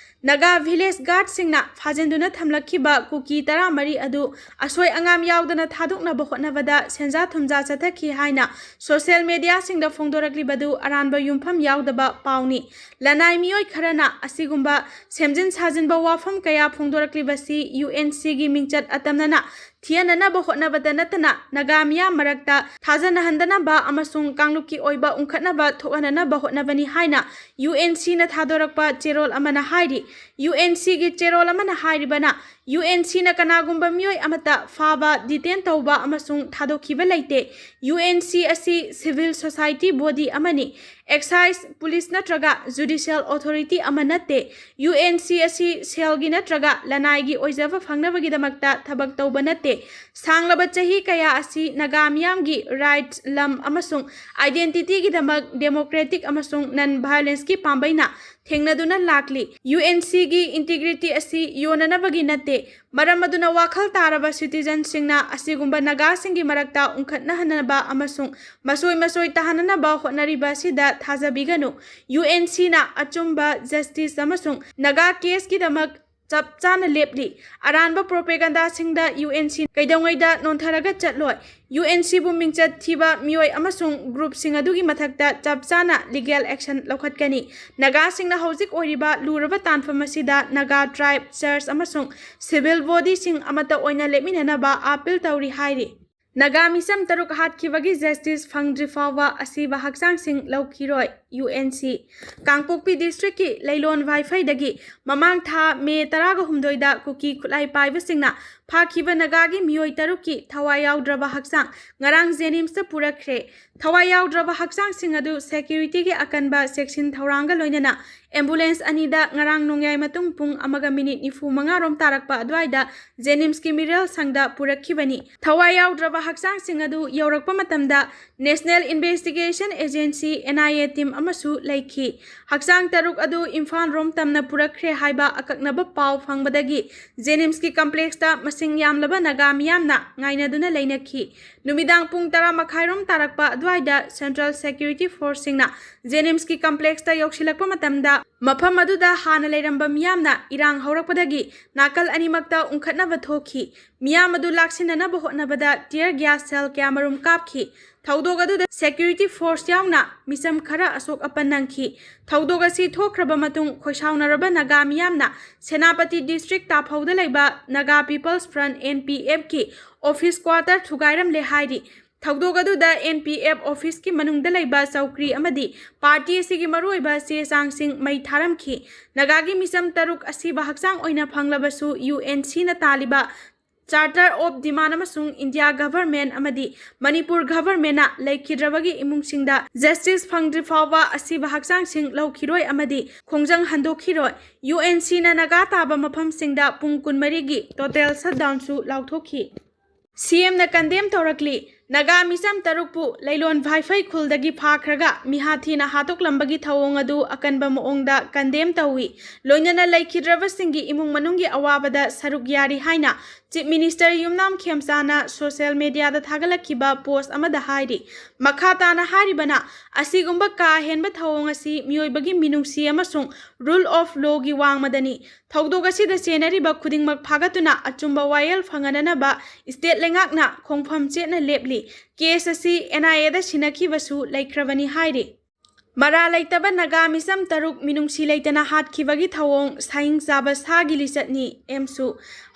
Naga village ꯒꯥꯔꯗꯁꯤꯡꯅ ꯐꯥꯖꯤꯟꯗꯨꯅ ꯊꯝꯂꯛꯈꯤꯕ ꯀꯨꯀꯤ ꯇꯔꯥꯃꯔꯤ ꯑꯗꯨ ꯑꯁꯣꯏ ꯑꯉꯥꯝ ꯌꯥꯎꯗꯅ ꯊꯥꯗꯣꯛꯅꯕ ꯍꯣꯠꯅꯕꯗ ꯁꯦꯟꯖꯥ ꯊꯨꯝꯖꯥ ꯆꯠꯊꯈꯤ ꯍꯥꯏꯅ ꯁꯣꯁꯤꯌꯦꯜ ꯃꯦꯗꯤꯌꯥꯁꯤꯡꯗ ꯐꯣꯡꯗꯣꯔꯛꯂꯤꯕꯗꯨ ꯑꯔꯥꯟꯕ ꯌꯨꯝꯐꯝ ꯌꯥꯎꯗꯕ ꯄꯥꯎꯅꯤ꯫ ꯂꯅꯥꯏ ꯃꯤꯑꯣꯏ ꯈꯔꯅ ꯑꯁꯤꯒꯨꯝꯕ ꯁꯦꯝꯖꯤꯟ ꯁꯥꯖꯤꯟꯕ ꯋꯥꯐꯝ ꯀꯌꯥ ꯐꯣꯡꯗꯣꯔꯛꯂꯤꯕꯁꯤ ꯌꯨ ꯑꯦꯟ ꯁꯤꯒꯤ ꯃꯤꯡꯆꯠ ꯑꯇꯝꯅꯅ ꯊꯤꯍꯟꯅꯅꯕ ꯍꯣꯠꯅꯕꯇ ꯅꯠꯇꯅ ꯅꯥꯒꯥ ꯃꯤꯌꯥꯝ ꯃꯔꯛꯇ ꯊꯥꯖꯅꯍꯟꯗꯅꯕ ꯑꯃꯁꯨꯡ ꯀꯥꯡꯂꯨꯞꯀꯤ ꯑꯣꯏꯕ ꯎꯪꯈꯠꯅꯕ ꯊꯣꯛꯍꯟꯅꯅꯕ ꯍꯣꯠꯅꯕꯅꯤ ꯍꯥꯏꯅ ꯌꯨ ꯑꯦꯟ ꯁꯤꯅ ꯊꯥꯗꯣꯔꯛꯄ ꯆꯦꯔꯣꯜ ꯑꯃꯅ ꯍꯥꯏꯔꯤ꯫ ꯌꯨ ꯑꯦꯟ ꯁꯤꯒꯤ ꯆꯦꯔꯣꯜ ꯑꯃꯅ ꯍꯥꯏꯔꯤꯕꯅ, ꯌꯨ ꯑꯦꯟ ꯁꯤꯅ ꯀꯅꯥꯒꯨꯝꯕ ꯃꯤꯑꯣꯏ ꯑꯃꯠꯇ ꯐꯥꯕ, ꯗꯤꯇꯦꯟ ꯇꯧꯕ ꯑꯃꯁꯨꯡ ꯊꯥꯗꯣꯛꯈꯤꯕ ꯂꯩꯇꯦ꯫ ꯌꯨ ꯑꯦꯟ ꯁꯤ ꯑꯁꯤ ꯁꯤꯚꯤꯜ ꯁꯣꯁꯥꯏꯇꯤ ꯕꯣꯗꯤ ꯑꯃꯅꯤ꯫ ꯑꯦꯛꯁꯥꯏꯖ, ꯄꯨꯂꯤꯁ ꯅꯠꯇ꯭ꯔꯒ ꯖꯨꯗꯤꯁꯤꯌꯦꯜ ꯑꯣꯊꯣꯔꯤꯇꯤ ꯑꯃ ꯅꯠꯇꯦ꯫ ꯌꯨ ꯑꯦꯟ ꯁꯤ ꯑꯁꯤ ꯁꯦꯜꯒꯤ ꯅꯠꯇ꯭ꯔꯒ ꯂꯅꯥꯏꯒꯤ ꯑꯣꯏꯖꯕ ꯐꯪꯅꯕꯒꯤꯗꯃꯛꯇ ꯊꯕꯛ ꯇꯧꯕ ꯅꯠꯇꯦ꯫ ꯁꯥꯡꯂꯕ ꯆꯍꯤ ꯀꯌꯥ ꯑꯁꯤ ꯅꯥꯒꯥ ꯃꯤꯌꯥꯝꯒꯤ ꯔꯥꯏꯠꯁ, ꯂꯝ ꯑꯃꯁꯨꯡ ꯑꯥꯏꯗꯦꯟꯇꯤꯇꯤꯒꯤꯗꯃꯛ ꯗꯦꯃꯣꯀ꯭ꯔꯦꯇꯤꯛ ꯑꯃꯁꯨꯡ ꯅꯟ ꯚꯥꯏꯑꯣꯂꯦꯟꯁꯀꯤ ꯄꯥꯝꯕꯩꯅ ꯊꯦꯡꯅꯗꯨꯅ ꯂꯥꯛꯂꯤ꯫ ꯌꯨ ꯑꯦꯟ ꯁꯤꯒꯤ ꯏꯟꯇꯤꯒ꯭ꯔꯤꯇꯤ ꯑꯁꯤ ꯌꯣꯟꯅꯅꯕꯒꯤ ꯅꯠꯇꯦ꯫ ꯃꯔꯝ ꯑꯗꯨꯅ ꯋꯥꯈꯜ ꯇꯥꯔꯕ ꯁꯤꯇꯤꯖꯟꯁꯤꯡꯅ ꯑꯁꯤꯒꯨꯝꯕ ꯅꯥꯒꯥꯁꯤꯡꯒꯤ ꯃꯔꯛꯇ ꯎꯪꯈꯠꯅꯍꯟꯅꯕ ꯑꯃꯁꯨꯡ ꯃꯁꯣꯏ ꯃꯁꯣꯏ ꯇꯥꯍꯟꯅꯅꯕ ꯍꯣꯠꯅꯔꯤꯕ ꯑꯁꯤꯗ ꯊꯥꯖꯕꯤꯒꯅꯨ꯫ ꯌꯨ ꯑꯦꯟ ꯁꯤꯅ ꯑꯆꯨꯝꯕ, ꯖꯁꯇꯤꯁ ꯑꯃꯁꯨꯡ ꯅꯥꯒꯥ ꯀꯦꯁꯀꯤꯗꯃꯛ ꯆꯞ ꯆꯥꯅ ꯂꯦꯞꯂꯤ꯫ ꯑꯔꯥꯟꯕ ꯄ꯭ꯔꯣꯄꯦꯒꯟꯗꯥꯁꯤꯡꯗ ꯌꯨ ꯑꯦꯟ ꯁꯤ ꯀꯩꯗꯧꯉꯩꯗ ꯅꯣꯟꯊꯔꯒ ꯆꯠꯂꯣꯏ꯫ ꯌꯨ ꯑꯦꯟ ꯁꯤꯕꯨ ꯃꯤꯡꯆꯠ ꯊꯤꯕ ꯃꯤꯑꯣꯏ ꯑꯃꯁꯨꯡ ꯒ꯭ꯔꯨꯞꯁꯤꯡ ꯑꯗꯨꯒꯤ ꯃꯊꯛꯇ ꯆꯞ ꯆꯥꯅ ꯂꯤꯒꯦꯜ ꯑꯦꯛꯁꯟ ꯂꯧꯈꯠꯀꯅꯤ꯫ ꯅꯥꯒꯥꯁꯤꯡꯅ ꯍꯧꯖꯤꯛ ꯑꯣꯏꯔꯤꯕ ꯂꯨꯔꯕ ꯇꯥꯟꯐꯝ ꯑꯁꯤꯗ ꯅꯥꯒꯥ ꯇ꯭ꯔꯥꯏꯕ, ꯆꯔꯆ ꯑꯃꯁꯨꯡ ꯁꯤꯚꯤꯜ ꯕꯣꯗꯤꯁꯤꯡ ꯑꯃꯠꯇ ꯑꯣꯏꯅ ꯂꯦꯞꯃꯤꯟꯅꯅꯕ ꯑꯥꯄꯤꯜ ꯇꯧꯔꯤ ꯍꯥꯏꯔꯤ꯫ ꯅꯥꯒꯥ ꯃꯤꯆꯝ ꯇꯔꯨꯛ ꯍꯥꯠꯈꯤꯕꯒꯤ ꯖꯁꯇꯤꯁ ꯐꯪꯗ꯭ꯔꯤ ꯐꯥꯎꯕ ꯑꯁꯤꯕ ꯍꯛꯆꯥꯡꯁꯤꯡ ꯂꯧꯈꯤꯔꯣꯏ, ꯌꯨ ꯑꯦꯟ ꯁꯤ꯫ ꯀꯥꯡꯄꯣꯛꯄꯤ ꯗꯤꯁꯇ꯭ꯔꯤꯛꯀꯤ ꯂꯩꯂꯣꯟ ꯚꯥꯏꯐꯩꯗꯒꯤ ꯃꯃꯥꯡ ꯊꯥ ꯃꯦ ꯇꯔꯥꯒ ꯍꯨꯝꯗꯣꯏꯗ ꯀꯨꯀꯤ ꯈꯨꯠꯂꯥꯏ ꯄꯥꯏꯕꯁꯤꯡꯅ ꯐꯥꯈꯤꯕ ꯅꯥꯒꯥꯒꯤ ꯃꯤꯑꯣꯏ ꯇꯔꯨꯛꯀꯤ ꯊꯋꯥꯏ ꯌꯥꯎꯗ꯭ꯔꯕ ꯍꯛꯆꯥꯡ ꯉꯔꯥꯡ ꯖꯦꯅꯤꯝꯁꯇ ꯄꯨꯔꯛꯈ꯭ꯔꯦ꯫ ꯊꯋꯥꯏ ꯌꯥꯎꯗ꯭ꯔꯕ ꯍꯛꯆꯥꯡꯁꯤꯡ ꯑꯗꯨ ꯁꯦꯀ꯭ꯌꯨꯔꯤꯇꯤꯒꯤ ꯑꯀꯟꯕ ꯆꯦꯛꯁꯤꯟ ꯊꯧꯔꯥꯡꯒ ꯂꯣꯏꯅꯅ ꯑꯦꯝꯕꯨꯂꯦꯟꯁ ꯑꯅꯤꯗ ꯉꯔꯥꯡ ꯅꯣꯡꯌꯥꯏ ꯃꯇꯨꯡ ꯄꯨꯡ ꯑꯃꯒ ꯃꯤꯅꯤꯠ ꯅꯤꯐꯨ ꯃꯉꯥ ꯔꯣꯝ ꯇꯥꯔꯛꯄ ꯑꯗꯨꯋꯥꯏꯗ ꯖꯦꯅꯤꯝꯁꯀꯤ ꯃꯤꯔꯦꯜ ꯁꯪꯗ ꯄꯨꯔꯛꯈꯤꯕꯅꯤ꯫ ꯊꯋꯥꯏ ꯌꯥꯎꯗ꯭ꯔꯕ ꯍꯛꯆꯥꯡꯁꯤꯡ ꯑꯗꯨ ꯌꯧꯔꯛꯄ ꯃꯇꯝꯗ National Investigation Agency, N I A, team ꯑꯃꯁꯨ ꯂꯩꯈꯤ꯫ ꯍꯛꯆꯥꯡ ꯇꯔꯨꯛ ꯑꯗꯨ ꯏꯝꯐꯥꯜ ꯔꯣꯝ ꯇꯝꯅ ꯄꯨꯔꯛꯈ꯭ꯔꯦ ꯍꯥꯏꯕ ꯑꯀꯛꯅꯕ ꯄꯥꯎ ꯐꯪꯕꯗꯒꯤ ꯖꯦꯅꯤꯝꯁꯀꯤ ꯀꯝꯄ꯭ꯂꯦꯛꯁꯇ ꯃꯁꯤꯡ ꯌꯥꯝꯂꯕ ꯅꯥꯒꯥ ꯃꯤꯌꯥꯝꯅ ꯉꯥꯏꯅꯗꯨꯅ ꯂꯩꯅꯈꯤ꯫ ꯅꯨꯃꯤꯗꯥꯡ ꯄꯨꯡ ꯇꯔꯥ ꯃꯈꯥꯏꯔꯣꯝ ꯇꯥꯔꯛꯄ ꯑꯗꯨꯋꯥꯏꯗ ꯁꯦꯟꯇ꯭ꯔꯦꯜ ꯁꯦꯀ꯭ꯌꯨꯔꯤꯇꯤ ꯐꯣꯔꯁꯁꯤꯡꯅ ꯖꯦꯅꯤꯝꯁꯀꯤ ꯀꯝꯄ꯭ꯂꯦꯛꯁꯇ ꯌꯧꯁꯤꯜꯂꯛꯄ ꯃꯇꯝꯗ ꯃꯐꯝ ꯑꯗꯨꯗ ꯍꯥꯟꯅ ꯂꯩꯔꯝꯕ ꯃꯤꯌꯥꯝꯅ ꯏꯔꯥꯡ ꯍꯧꯔꯛꯄꯗꯒꯤ ꯅꯥꯀꯜ ꯑꯅꯤꯃꯛꯇ ꯎꯪꯈꯠꯅꯕ ꯊꯣꯛꯈꯤ꯫ ꯃꯤꯌꯥꯝ ꯑꯗꯨ ꯂꯥꯛꯁꯤꯟꯅꯅꯕ ꯍꯣꯠꯅꯕꯗ tear gas shell ꯀꯌꯥꯃꯔꯨꯝ ꯀꯥꯞꯈꯤ꯫ ꯊꯧꯗꯣꯛ ꯑꯗꯨꯗ ꯁꯦꯀ꯭ꯌꯨꯔꯤꯇꯤ ꯐꯣꯔꯁ ꯌꯥꯎꯅ ꯃꯤꯆꯝ ꯈꯔ ꯑꯁꯣꯛ ꯑꯄꯟ ꯅꯪꯈꯤ꯫ ꯊꯧꯗꯣꯛ ꯑꯁꯤ ꯊꯣꯛꯈ꯭ꯔꯕ ꯃꯇꯨꯡ ꯈꯣꯏꯁꯥꯎꯅꯔꯕ ꯅꯥꯒꯥ ꯃꯤꯌꯥꯝꯅ ꯁꯦꯅꯥꯄꯇꯤ ꯗꯤꯁꯇ꯭ꯔꯤꯛ ꯇꯥꯐꯧꯗ ꯂꯩꯕ Naga People's Front, N P F, ꯀꯤ ꯑꯣꯐꯤꯁ ꯀ꯭ꯋꯥꯇꯔ ꯊꯨꯒꯥꯏꯔꯝꯂꯦ ꯍꯥꯏꯔꯤ꯫ ꯊꯧꯗꯣꯛ ꯑꯗꯨꯗ N P F ꯑꯣꯐꯤꯁꯀꯤ ꯃꯅꯨꯡꯗ ꯂꯩꯕ ꯆꯧꯀ꯭ꯔꯤ ꯑꯃꯗꯤ ꯄꯥꯔꯇꯤ ꯑꯁꯤꯒꯤ ꯃꯔꯨꯑꯣꯏꯕ ꯆꯦ ꯆꯥꯡꯁꯤꯡ ꯃꯩ ꯊꯥꯔꯝꯈꯤ꯫ ꯅꯥꯒꯥꯒꯤ ꯃꯤꯆꯝ ꯇꯔꯨꯛ ꯑꯁꯤꯕ ꯍꯛꯆꯥꯡ ꯑꯣꯏꯅ ꯐꯪꯂꯕꯁꯨ, ꯌꯨ ꯑꯦꯟ ꯁꯤꯅ ꯇꯥꯜꯂꯤꯕ Charter of Demand ꯑꯃꯁꯨꯡ ꯏꯟꯗꯤꯌꯥ ꯒꯚꯔꯟꯃꯦꯟꯠ ꯑꯃꯗꯤ ꯃꯅꯤꯄꯨꯔ ꯒꯚꯔꯟꯃꯦꯟꯠꯅ ꯂꯩꯈꯤꯗ꯭ꯔꯕꯒꯤ ꯏꯃꯨꯡꯁꯤꯡꯗ ꯖꯁꯇꯤꯁ ꯐꯪꯗ꯭ꯔꯤ ꯐꯥꯎꯕ ꯑꯁꯤꯕ ꯍꯛꯆꯥꯡꯁꯤꯡ ꯂꯧꯈꯤꯔꯣꯏ ꯑꯃꯗꯤ ꯈꯣꯡꯖꯪ ꯍꯟꯗꯣꯛꯈꯤꯔꯣꯏ꯫ ꯌꯨ ꯑꯦꯟ ꯁꯤꯅ ꯅꯥꯒꯥ ꯇꯥꯕ ꯃꯐꯝꯁꯤꯡꯗ ꯄꯨꯡ ꯀꯨꯟꯃꯔꯤꯒꯤ total shutdownꯁꯨ ꯂꯥꯎꯊꯣꯛꯈꯤ꯫ ꯁꯤ ꯑꯦꯝꯅ condemn ꯇꯧꯔꯛꯂꯤ꯫ ꯅꯥꯒꯥ ꯃꯤꯆꯝ ꯇꯔꯨꯛꯄꯨ ꯂꯩꯂꯣꯟ ꯚꯥꯏꯐꯩ ꯈꯨꯜꯗꯒꯤ ꯐꯥꯈ꯭ꯔꯒ ꯃꯤꯍꯥ ꯊꯤꯅ ꯍꯥꯠꯇꯣꯛꯂꯝꯕꯒꯤ ꯊꯧꯑꯣꯡ ꯑꯗꯨ ꯑꯀꯟꯕ ꯃꯑꯣꯡꯗ condemn ꯇꯧꯏ꯫ ꯂꯣꯏꯅꯅ ꯂꯩꯈꯤꯗ꯭ꯔꯕꯁꯤꯡꯒꯤ ꯏꯃꯨꯡ ꯃꯅꯨꯡꯒꯤ ꯑꯋꯥꯕꯗ ꯁꯔꯨꯛ ꯌꯥꯔꯤ ꯍꯥꯏꯅ Chief Minister ꯌꯨꯝꯅꯥꯝ ꯈꯦꯝꯆꯥꯅ social mediaꯗ ꯊꯥꯒꯠꯂꯛꯈꯤꯕ post ꯑꯃꯗ ꯍꯥꯏꯔꯤ꯫ ꯃꯈꯥ ꯇꯥꯅ ꯍꯥꯏꯔꯤꯕꯅ, ꯑꯁꯤꯒꯨꯝꯕ ꯀꯥ ꯍꯦꯟꯕ ꯊꯧꯑꯣꯡ ꯑꯁꯤ ꯃꯤꯑꯣꯏꯕꯒꯤ ꯃꯤꯅꯨꯡꯁꯤ ꯑꯃꯁꯨꯡ rule of lawꯒꯤ ꯋꯥꯡꯃꯗꯅꯤ꯫ ꯊꯧꯗꯣꯛ ꯑꯁꯤꯗ ꯆꯦꯟꯅꯔꯤꯕ ꯈꯨꯗꯤꯡꯃꯛ ꯐꯥꯒꯠꯇꯨꯅ ꯑꯆꯨꯝꯕ ꯋꯥꯌꯦꯜ ꯐꯪꯍꯟꯅꯅꯕ state ꯂꯩꯉꯥꯛꯅ ꯈꯣꯡꯐꯝ ꯆꯦꯠꯅ ꯂꯦꯞꯂꯤ꯫ Case ꯑꯁꯤ N I Aꯗ ꯁꯤꯟꯅꯈꯤꯕꯁꯨ ꯂꯩꯈ꯭ꯔꯕꯅꯤ ꯍꯥꯏꯔꯤ꯫ ꯃꯔꯥ ꯂꯩꯇꯕ ꯅꯥꯒꯥ ꯃꯤꯆꯝ ꯇꯔꯨꯛ ꯃꯤꯅꯨꯡꯁꯤ ꯂꯩꯇꯅ ꯍꯥꯠꯈꯤꯕꯒꯤ ꯊꯧꯑꯣꯡ ꯁꯥꯍꯤꯡ ꯆꯥꯕ ꯁꯥꯒꯤ ꯂꯤꯆꯠꯅꯤ꯫ ꯑꯦꯝꯁꯨ꯫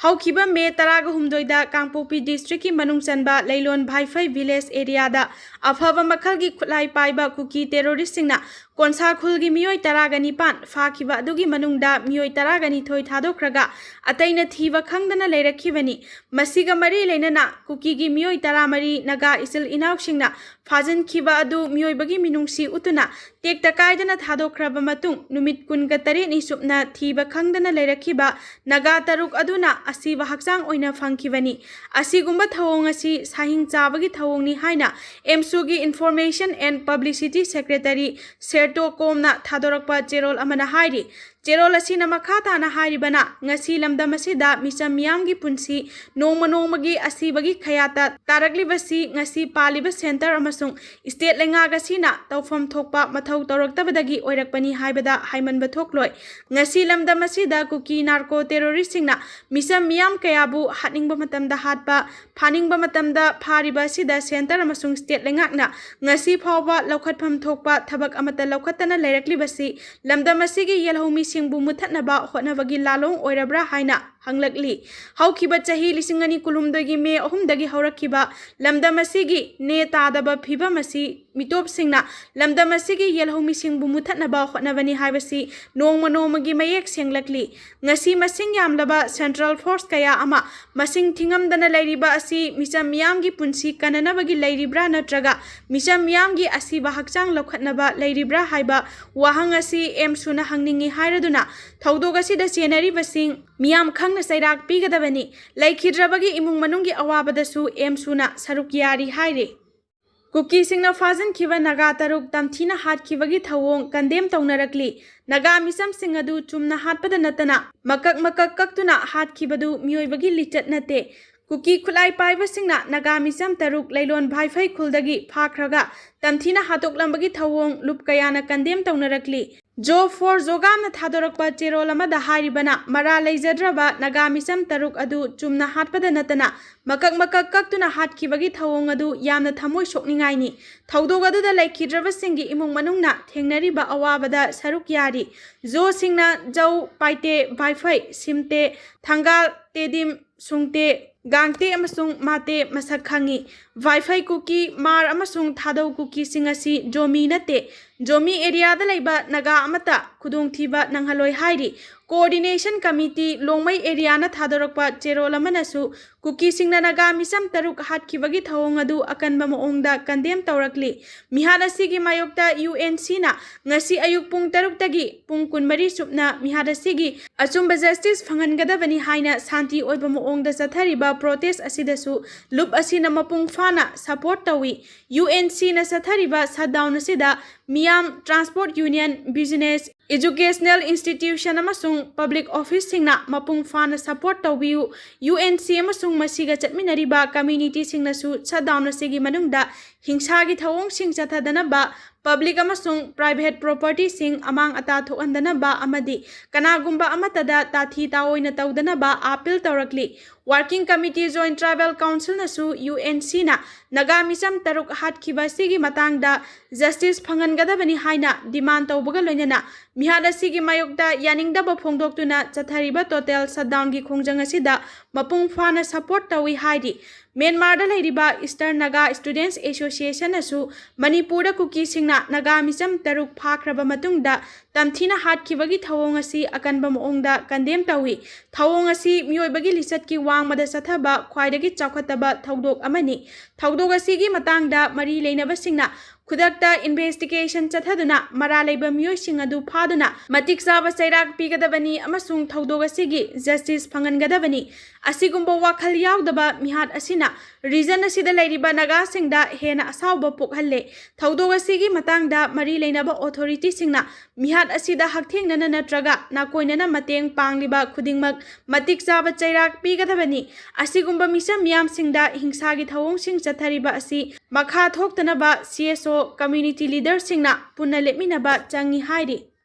ꯍꯧꯈꯤꯕ ꯃꯦ ꯇꯔꯥꯒ ꯍꯨꯝꯗꯣꯏꯗ ꯀꯥꯡꯄꯣꯛꯄꯤ ꯗꯤꯁꯇ꯭ꯔꯤꯛꯀꯤ ꯃꯅꯨꯡ ꯆꯟꯕ ꯂꯩꯂꯣꯟ ꯚꯥꯏꯐꯩ ꯚꯤꯂꯦꯖ ꯑꯦꯔꯤꯌꯥꯗ ꯑꯐꯕ ꯃꯈꯜꯒꯤ ꯈꯨꯠꯂꯥꯏ ꯄꯥꯏꯕ ꯀꯨꯀꯤ ꯇꯦꯔꯣꯔꯤꯁꯁꯤꯡꯅ ꯀꯣꯟꯁꯥ ꯈꯨꯜꯒꯤ ꯃꯤꯑꯣꯏ ꯇꯔꯥꯒ ꯅꯤꯄꯥꯟ ꯐꯥꯈꯤꯕ ꯑꯗꯨꯒꯤ ꯃꯅꯨꯡꯗ ꯃꯤꯑꯣꯏ ꯇꯔꯥꯒ ꯅꯤꯊꯣꯏ ꯊꯥꯗꯣꯛꯈ꯭ꯔꯒ ꯑꯇꯩꯅ ꯊꯤꯕ ꯈꯪꯗꯅ ꯂꯩꯔꯛꯈꯤꯕꯅꯤ꯫ ꯃꯁꯤꯒ ꯃꯔꯤ ꯂꯩꯅꯅ ꯀꯨꯀꯤꯒꯤ ꯃꯤꯑꯣꯏ ꯇꯔꯥꯃꯔꯤ ꯅꯥꯒꯥ ꯏꯆꯤꯜ ꯏꯅꯥꯎꯁꯤꯡꯅ ꯐꯥꯖꯤꯟꯈꯤꯕ ꯑꯗꯨ ꯃꯤꯑꯣꯏꯕꯒꯤ ꯃꯤꯅꯨꯡꯁꯤ ꯎꯠꯇꯨꯅ ꯇꯦꯛꯇ ꯀꯥꯏꯗꯅ ꯊꯥꯗꯣꯛꯈ꯭ꯔꯕ ꯃꯇꯨꯡ ꯅꯨꯃꯤꯠ ꯀꯨꯟꯒ ꯇꯔꯦꯠꯅꯤ ꯆꯨꯞꯅ ꯊꯤꯕ ꯈꯪꯗꯅ ꯂꯩꯔꯛꯈꯤꯕ ꯅꯥꯒꯥ ꯇꯔꯨꯛ ꯑꯗꯨꯅ ꯑꯁꯤꯕ ꯍꯛꯆꯥꯡ ꯑꯣꯏꯅ ꯐꯪꯈꯤꯕꯅꯤ꯫ ꯑꯁꯤꯒꯨꯝꯕ ꯊꯧꯑꯣꯡ ꯑꯁꯤ ꯁꯥꯍꯤꯡ ꯆꯥꯕꯒꯤ ꯊꯧꯑꯣꯡꯅꯤ ꯍꯥꯏꯅ ꯑꯦꯝꯁꯨꯒꯤ Information and Publicity Secretary ꯁꯦꯔꯇꯣ ꯀꯣꯝꯅ ꯊꯥꯗꯣꯔꯛꯄ ꯆꯦꯔꯣꯜ ꯑꯃꯅ ꯍꯥꯏꯔꯤ꯫ ꯆꯦꯔꯣꯜ ꯑꯁꯤꯅ ꯃꯈꯥ ꯇꯥꯅ ꯍꯥꯏꯔꯤꯕꯅ, ꯉꯁꯤ ꯂꯝꯗꯝ ꯑꯁꯤꯗ ꯃꯤꯆꯝ ꯃꯤꯌꯥꯝꯒꯤ ꯄꯨꯟꯁꯤ ꯅꯣꯡꯃ ꯅꯣꯡꯃꯒꯤ ꯑꯁꯤꯕꯒꯤ ꯈꯌꯥꯠꯇ ꯇꯥꯔꯛꯂꯤꯕꯁꯤ ꯉꯁꯤ ꯄꯥꯜꯂꯤꯕ ꯁꯦꯟꯇꯔ ꯑꯃꯁꯨꯡ ꯁ꯭ꯇꯦꯠ ꯂꯩꯉꯥꯛ ꯑꯁꯤꯅ ꯇꯧꯐꯝ ꯊꯣꯛꯄ ꯃꯊꯧ ꯇꯧꯔꯛꯇꯕꯗꯒꯤ ꯑꯣꯏꯔꯛꯄꯅꯤ ꯍꯥꯏꯕꯗ ꯍꯥꯏꯃꯟꯕ ꯊꯣꯛꯂꯣꯏ꯫ ꯉꯁꯤ ꯂꯝꯗꯝ ꯑꯁꯤꯗ ꯀꯨꯀꯤ ꯅꯥꯔꯀꯣ ꯇꯦꯔꯣꯔꯤꯁꯁꯤꯡꯅ ꯃꯤꯆꯝ ꯃꯤꯌꯥꯝ ꯀꯌꯥꯕꯨ ꯍꯥꯠꯅꯤꯡꯕ ꯃꯇꯝꯗ ꯍꯥꯠꯄ, ꯐꯥꯅꯤꯡꯕ ꯃꯇꯝꯗ ꯐꯥꯔꯤꯕ ꯑꯁꯤꯗ ꯁꯦꯟꯇꯔ ꯑꯃꯁꯨꯡ ꯁ꯭ꯇꯦꯠ ꯂꯩꯉꯥꯛꯅ ꯉꯁꯤ ꯐꯥꯎꯕ ꯂꯧꯈꯠꯐꯝ ꯊꯣꯛꯄ ꯊꯕꯛ ꯑꯃꯠꯇ ꯂꯧꯈꯠꯇꯅ ꯂꯩꯔꯛꯂꯤꯕꯁꯤ ꯂꯝꯗꯝ ꯑꯁꯤꯒꯤ ꯌꯦꯜꯍꯧꯃꯤꯁꯤꯡꯕꯨ ꯃꯨꯊꯠꯅꯕ ꯍꯣꯠꯅꯕꯒꯤ ꯂꯥꯂꯣꯡ ꯑꯣꯏꯔꯕ꯭ꯔꯥ ꯍꯥꯏꯅ ꯍꯪꯂꯛꯂꯤ꯫ ꯍꯧꯈꯤꯕ ꯆꯍꯤ ꯂꯤꯁꯤꯡ ꯑꯅꯤ ꯀꯨꯟꯍꯨꯝꯗꯣꯏꯒꯤ ꯃꯦ ꯑꯍꯨꯝꯗꯒꯤ ꯍꯧꯔꯛꯈꯤꯕ ꯂꯝꯗꯝ ꯑꯁꯤꯒꯤ ꯅꯦ ꯇꯥꯗꯕ ꯐꯤꯚꯝ ꯑꯁꯤ ꯃꯤꯇꯣꯞꯁꯤꯡꯅ ꯂꯝꯗꯝ ꯑꯁꯤꯒꯤ ꯌꯦꯜꯍꯧꯃꯤꯁꯤꯡꯕꯨ ꯃꯨꯊꯠꯅꯕ ꯍꯣꯠꯅꯕꯅꯤ ꯍꯥꯏꯕꯁꯤ ꯅꯣꯡꯃ ꯅꯣꯡꯃꯒꯤ ꯃꯌꯦꯛ ꯁꯦꯡꯂꯛꯂꯤ꯫ ꯉꯁꯤ ꯃꯁꯤꯡ ꯌꯥꯝꯂꯕ ꯁꯦꯟꯇ꯭ꯔꯦꯜ ꯐꯣꯔꯁ ꯀꯌꯥ ꯑꯃ ꯃꯁꯤꯡ ꯊꯤꯉꯝꯗꯅ ꯂꯩꯔꯤꯕ ꯑꯁꯤ ꯃꯤꯆꯝ ꯃꯤꯌꯥꯝꯒꯤ ꯄꯨꯟꯁꯤ ꯀꯟꯅꯅꯕꯒꯤ ꯂꯩꯔꯤꯕ꯭ꯔꯥ ꯅꯠꯇ꯭ꯔꯒ ꯃꯤꯆꯝ ꯃꯤꯌꯥꯝꯒꯤ ꯑꯁꯤꯕ ꯍꯛꯆꯥꯡ ꯂꯧꯈꯠꯅꯕ ꯂꯩꯔꯤꯕ꯭ꯔꯥ ꯍꯥꯏꯕ ꯋꯥꯍꯪ ꯑꯁꯤ ꯑꯦꯝꯁꯨꯅ ꯍꯪꯅꯤꯡꯏ ꯍꯥꯏꯔꯗꯨꯅ ꯊꯧꯗꯣꯛ ꯑꯁꯤꯗ ꯆꯦꯟꯅꯔꯤꯕꯁꯤꯡ ꯃꯤꯌꯥꯝ ꯈꯪꯅ ꯆꯩꯔꯥꯛ ꯄꯤꯒꯗꯕꯅꯤ꯫ ꯂꯩꯈꯤꯗ꯭ꯔꯕꯒꯤ ꯏꯃꯨꯡ ꯃꯅꯨꯡꯒꯤ ꯑꯋꯥꯕꯗꯁꯨ ꯑꯦꯝꯁꯨꯅ ꯁꯔꯨꯛ ꯌꯥꯔꯤ ꯍꯥꯏꯔꯤ꯫ ꯀꯨꯀꯤꯁꯤꯡꯅ ꯐꯥꯖꯤꯟꯈꯤꯕ ꯅꯥꯒꯥ ꯇꯔꯨꯛ ꯇꯝꯊꯤꯅ ꯍꯥꯠꯈꯤꯕꯒꯤ ꯊꯧꯑꯣꯡ ꯀꯟꯗꯦꯝ ꯇꯧꯅꯔꯛꯂꯤ꯫ ꯅꯥꯒꯥ ꯃꯤꯆꯝꯁꯤꯡ ꯑꯗꯨ ꯆꯨꯝꯅ ꯍꯥꯠꯄꯗ ꯅꯠꯇꯅ ꯃꯀꯛ ꯃꯀꯛ ꯀꯛꯇꯨꯅ ꯍꯥꯠꯈꯤꯕꯗꯨ ꯃꯤꯑꯣꯏꯕꯒꯤ ꯂꯤꯆꯠ ꯅꯠꯇꯦ꯫ ꯀꯨꯀꯤ ꯈꯨꯠꯂꯥꯏ ꯄꯥꯏꯕꯁꯤꯡꯅ ꯅꯥꯒꯥ ꯃꯤꯆꯝ ꯇꯔꯨꯛ ꯂꯩꯂꯣꯟ ꯚꯥꯏꯐꯩ ꯈꯨꯜꯗꯒꯤ ꯐꯥꯈ꯭ꯔꯒ ꯇꯝꯊꯤꯅ ꯍꯥꯠꯇꯣꯛꯂꯝꯕꯒꯤ ꯊꯧꯑꯣꯡ ꯂꯨꯞ ꯀꯌꯥꯅ ꯀꯟꯗꯦꯝ ꯇꯧꯅꯔꯛꯂꯤ꯫ Job for Zogam ꯅ ꯊꯥꯗꯣꯔꯛꯄ ꯆꯦꯔꯣꯜ ꯑꯃꯗ ꯍꯥꯏꯔꯤꯕꯅ, ꯃꯔꯥ ꯂꯩꯖꯗ꯭ꯔꯕ ꯅꯥꯒꯥ ꯃꯤꯆꯝ ꯇꯔꯨꯛ ꯑꯗꯨ ꯆꯨꯝꯅ ꯍꯥꯠꯄꯗ ꯅꯠꯇꯅ ꯃꯀꯛ ꯃꯀꯛ ꯀꯛꯇꯨꯅ ꯍꯥꯠꯈꯤꯕꯒꯤ ꯊꯧꯑꯣꯡ ꯑꯗꯨ ꯌꯥꯝꯅ ꯊꯃꯣꯏ ꯁꯣꯛꯅꯤꯡꯉꯥꯏꯅꯤ꯫ ꯊꯧꯗꯣꯛ ꯑꯗꯨꯗ ꯂꯩꯈꯤꯗ꯭ꯔꯕꯁꯤꯡꯒꯤ ꯏꯃꯨꯡ ꯃꯅꯨꯡꯅ ꯊꯦꯡꯅꯔꯤꯕ ꯑꯋꯥꯕꯗ ꯁꯔꯨꯛ ꯌꯥꯔꯤ꯫ ꯖꯣꯁꯤꯡꯅ ꯖꯧ, ꯄꯥꯏꯇꯦ, ꯚꯥꯏꯐꯩ, ꯁꯤꯝꯇꯦ, ꯊꯪꯒꯥꯜ, ꯇꯦꯗꯤꯝ, ꯁꯨꯡꯇꯦ, ꯒꯥꯡꯇꯦ ꯑꯃꯁꯨꯡ ꯃꯥꯇꯦ ꯃꯁꯛ ꯈꯪꯉꯤ꯫ ꯚꯥꯏꯐꯩ ꯀꯨꯀꯤ, ꯃꯥꯔ ꯑꯃꯁꯨꯡ ꯊꯥꯗꯧ ꯀꯨꯀꯤꯁꯤꯡ ꯑꯁꯤ ꯖꯣꯃꯤ ꯅꯠꯇꯦ꯫ ꯖꯣꯃꯤ ꯑꯦꯔꯤꯌꯥꯗ ꯂꯩꯕ ꯅꯥꯒꯥ ꯑꯃꯠꯇ ꯈꯨꯗꯣꯡꯊꯤꯕ ꯅꯪꯍꯜꯂꯣꯏ ꯍꯥꯏꯔꯤ꯫ Coordination Committee ꯂꯣꯡꯃꯩ ꯑꯦꯔꯤꯌꯥꯅ ꯊꯥꯗꯣꯔꯛꯄ ꯆꯦꯔꯣꯜ ꯑꯃꯅꯁꯨ ꯀꯨꯀꯤꯁꯤꯡꯅ ꯅꯥꯒꯥ ꯃꯤꯆꯝ ꯇꯔꯨꯛ ꯍꯥꯠꯈꯤꯕꯒꯤ ꯊꯧꯑꯣꯡ ꯑꯗꯨ ꯑꯀꯟꯕ ꯃꯑꯣꯡꯗ condemn ꯇꯧꯔꯛꯂꯤ꯫ ꯃꯤꯍꯥꯠ ꯑꯁꯤꯒꯤ ꯃꯥꯌꯣꯛꯇ ꯌꯨ ꯑꯦꯟ ꯁꯤꯅ ꯉꯁꯤ ꯑꯌꯨꯛ ꯄꯨꯡ ꯇꯔꯨꯛꯇꯒꯤ ꯄꯨꯡ ꯀꯨꯟꯃꯔꯤ ꯆꯨꯞꯅ ꯃꯤꯍꯥꯠ ꯑꯁꯤꯒꯤ ꯑꯆꯨꯝꯕ justice ꯐꯪꯍꯟꯒꯗꯕꯅꯤ ꯍꯥꯏꯅ ꯁꯥꯟꯇꯤ ꯑꯣꯏꯕ ꯃꯑꯣꯡꯗ ꯆꯠꯊꯔꯤꯕ protest ꯑꯁꯤꯗꯁꯨ ꯂꯨꯞ ꯑꯁꯤꯅ ꯃꯄꯨꯡ ꯐꯥꯅ support ꯇꯧꯏ꯫ ꯌꯨ ꯑꯦꯟ ꯁꯤꯅ ꯆꯠꯊꯔꯤꯕ shutdown ꯑꯁꯤꯗ ꯃꯤꯌꯥꯝ, transport union, business, educational institution ꯑꯃꯁꯨꯡ public officeꯁꯤꯡꯅ ꯃꯄꯨꯡ ꯐꯥꯅ support ꯇꯧꯕꯤꯌꯨ꯫ ꯌꯨ ꯑꯦꯟ ꯁꯤ ꯑꯃꯁꯨꯡ ꯃꯁꯤꯒ ꯆꯠꯃꯤꯟꯅꯔꯤꯕ communityꯁꯤꯡꯅꯁꯨ shutdown ꯑꯁꯤꯒꯤ ꯃꯅꯨꯡꯗ ꯍꯤꯡꯁꯥꯒꯤ ꯊꯧꯑꯣꯡꯁꯤꯡ ꯆꯠꯊꯗꯅꯕ, public ꯑꯃꯁꯨꯡ private propertyꯁꯤꯡ ꯑꯃꯥꯡ ꯑꯇꯥ ꯊꯣꯛꯍꯟꯗꯅꯕ ꯑꯃꯗꯤ ꯀꯅꯥꯒꯨꯝꯕ ꯑꯃꯠꯇꯗ ꯇꯥꯊꯤ ꯇꯥꯑꯣꯏꯅ ꯇꯧꯗꯅꯕ appeal ꯇꯧꯔꯛꯂꯤ꯫ Working Committee Joint Tribal Councilꯅꯁꯨ ꯌꯨ ꯑꯦꯟ ꯁꯤꯅ ꯅꯥꯒꯥ ꯃꯤꯆꯝ ꯇꯔꯨꯛ ꯍꯥꯠꯈꯤꯕ ꯑꯁꯤꯒꯤ ꯃꯇꯥꯡꯗ justice ꯐꯪꯍꯟꯒꯗꯕꯅꯤ ꯍꯥꯏꯅ demand ꯇꯧꯕꯒ ꯂꯣꯏꯅꯅ ꯃꯤꯍꯥꯠ ꯑꯁꯤꯒꯤ ꯃꯥꯌꯣꯛꯇ ꯌꯥꯅꯤꯡꯗꯕ ꯐꯣꯡꯗꯣꯛꯇꯨꯅ ꯆꯠꯊꯔꯤꯕ total shutdownꯒꯤ ꯈꯣꯡꯖꯪ ꯑꯁꯤꯗ ꯃꯄꯨꯡ ꯐꯥꯅ support ꯇꯧꯏ ꯍꯥꯏꯔꯤ꯫ ꯃ꯭ꯌꯥꯟꯃꯥꯔꯗ ꯂꯩꯔꯤꯕ Eastern Naga Students Associationꯅꯁꯨ ꯃꯅꯤꯄꯨꯔꯗ ꯀꯨꯀꯤꯁꯤꯡꯅ ꯅꯥꯒꯥ ꯃꯤꯆꯝ ꯇꯔꯨꯛ ꯐꯥꯈ꯭ꯔꯕ ꯃꯇꯨꯡꯗ ꯇꯝꯊꯤꯅ ꯍꯥꯠꯈꯤꯕꯒꯤ ꯊꯧꯑꯣꯡ ꯑꯁꯤ ꯑꯀꯟꯕ ꯃꯑꯣꯡꯗ condemn ꯇꯧꯏ꯫ ꯊꯧꯑꯣꯡ ꯑꯁꯤ ꯃꯤꯑꯣꯏꯕꯒꯤ ꯂꯤꯆꯠꯀꯤ ꯋꯥꯡꯃꯗ ꯆꯠꯊꯕ ꯈ꯭ꯋꯥꯏꯗꯒꯤ ꯆꯥꯎꯈꯠꯇꯕ ꯊꯧꯗꯣꯛ ꯑꯃꯅꯤ꯫ ꯊꯧꯗꯣꯛ ꯑꯁꯤꯒꯤ ꯃꯇꯥꯡꯗ ꯃꯔꯤ ꯂꯩꯅꯕꯁꯤꯡꯅ ꯈꯨꯗꯛꯇ investigation ꯆꯠꯊꯗꯨꯅ ꯃꯔꯥ ꯂꯩꯕ ꯃꯤꯑꯣꯏꯁꯤꯡ ꯑꯗꯨ ꯐꯥꯗꯨꯅ ꯃꯇꯤꯛ ꯆꯥꯕ ꯆꯩꯔꯥꯛ ꯄꯤꯒꯗꯕꯅꯤ ꯑꯃꯁꯨꯡ ꯊꯧꯗꯣꯛ ꯑꯁꯤꯒꯤ justice ꯐꯪꯍꯟꯒꯗꯕꯅꯤ꯫ ꯑꯁꯤꯒꯨꯝꯕ ꯋꯥꯈꯜ ꯌꯥꯎꯗꯕ ꯃꯤꯍꯥꯠ ꯑꯁꯤꯅ region ꯑꯁꯤꯗ ꯂꯩꯔꯤꯕ ꯅꯥꯒꯥꯁꯤꯡꯗ ꯍꯦꯟꯅ ꯑꯁꯥꯎꯕ ꯄꯣꯛꯍꯜꯂꯦ꯫ ꯊꯧꯗꯣꯛ ꯑꯁꯤꯒꯤ ꯃꯇꯥꯡꯗ ꯃꯔꯤ ꯂꯩꯅꯕ authorityꯁꯤꯡꯅ ꯃꯤꯍꯥꯠ ꯑꯁꯤꯗ ꯍꯛꯊꯦꯡꯅꯅ ꯅꯠꯇ꯭ꯔꯒ ꯅꯥꯀꯣꯏꯅꯅ ꯃꯇꯦꯡ ꯄꯥꯡꯂꯤꯕ ꯈꯨꯗꯤꯡꯃꯛ ꯃꯇꯤꯛ ꯆꯥꯕ ꯆꯩꯔꯥꯛ ꯄꯤꯒꯗꯕꯅꯤ꯫ ꯑꯁꯤꯒꯨꯝꯕ ꯃꯤꯆꯝ ꯃꯤꯌꯥꯝꯁꯤꯡꯗ ꯍꯤꯡꯁꯥꯒꯤ ꯊꯧꯑꯣꯡꯁꯤꯡ ꯆꯠꯊꯔꯤꯕ ꯑꯁꯤ ꯃꯈꯥ ꯊꯣꯛꯇꯅꯕ C S O community leaderꯁꯤꯡꯅ ꯄꯨꯟꯅ ꯂꯦꯞꯃꯤꯟꯅꯕ ꯆꯪꯏ ꯍꯥꯏꯔꯤ꯫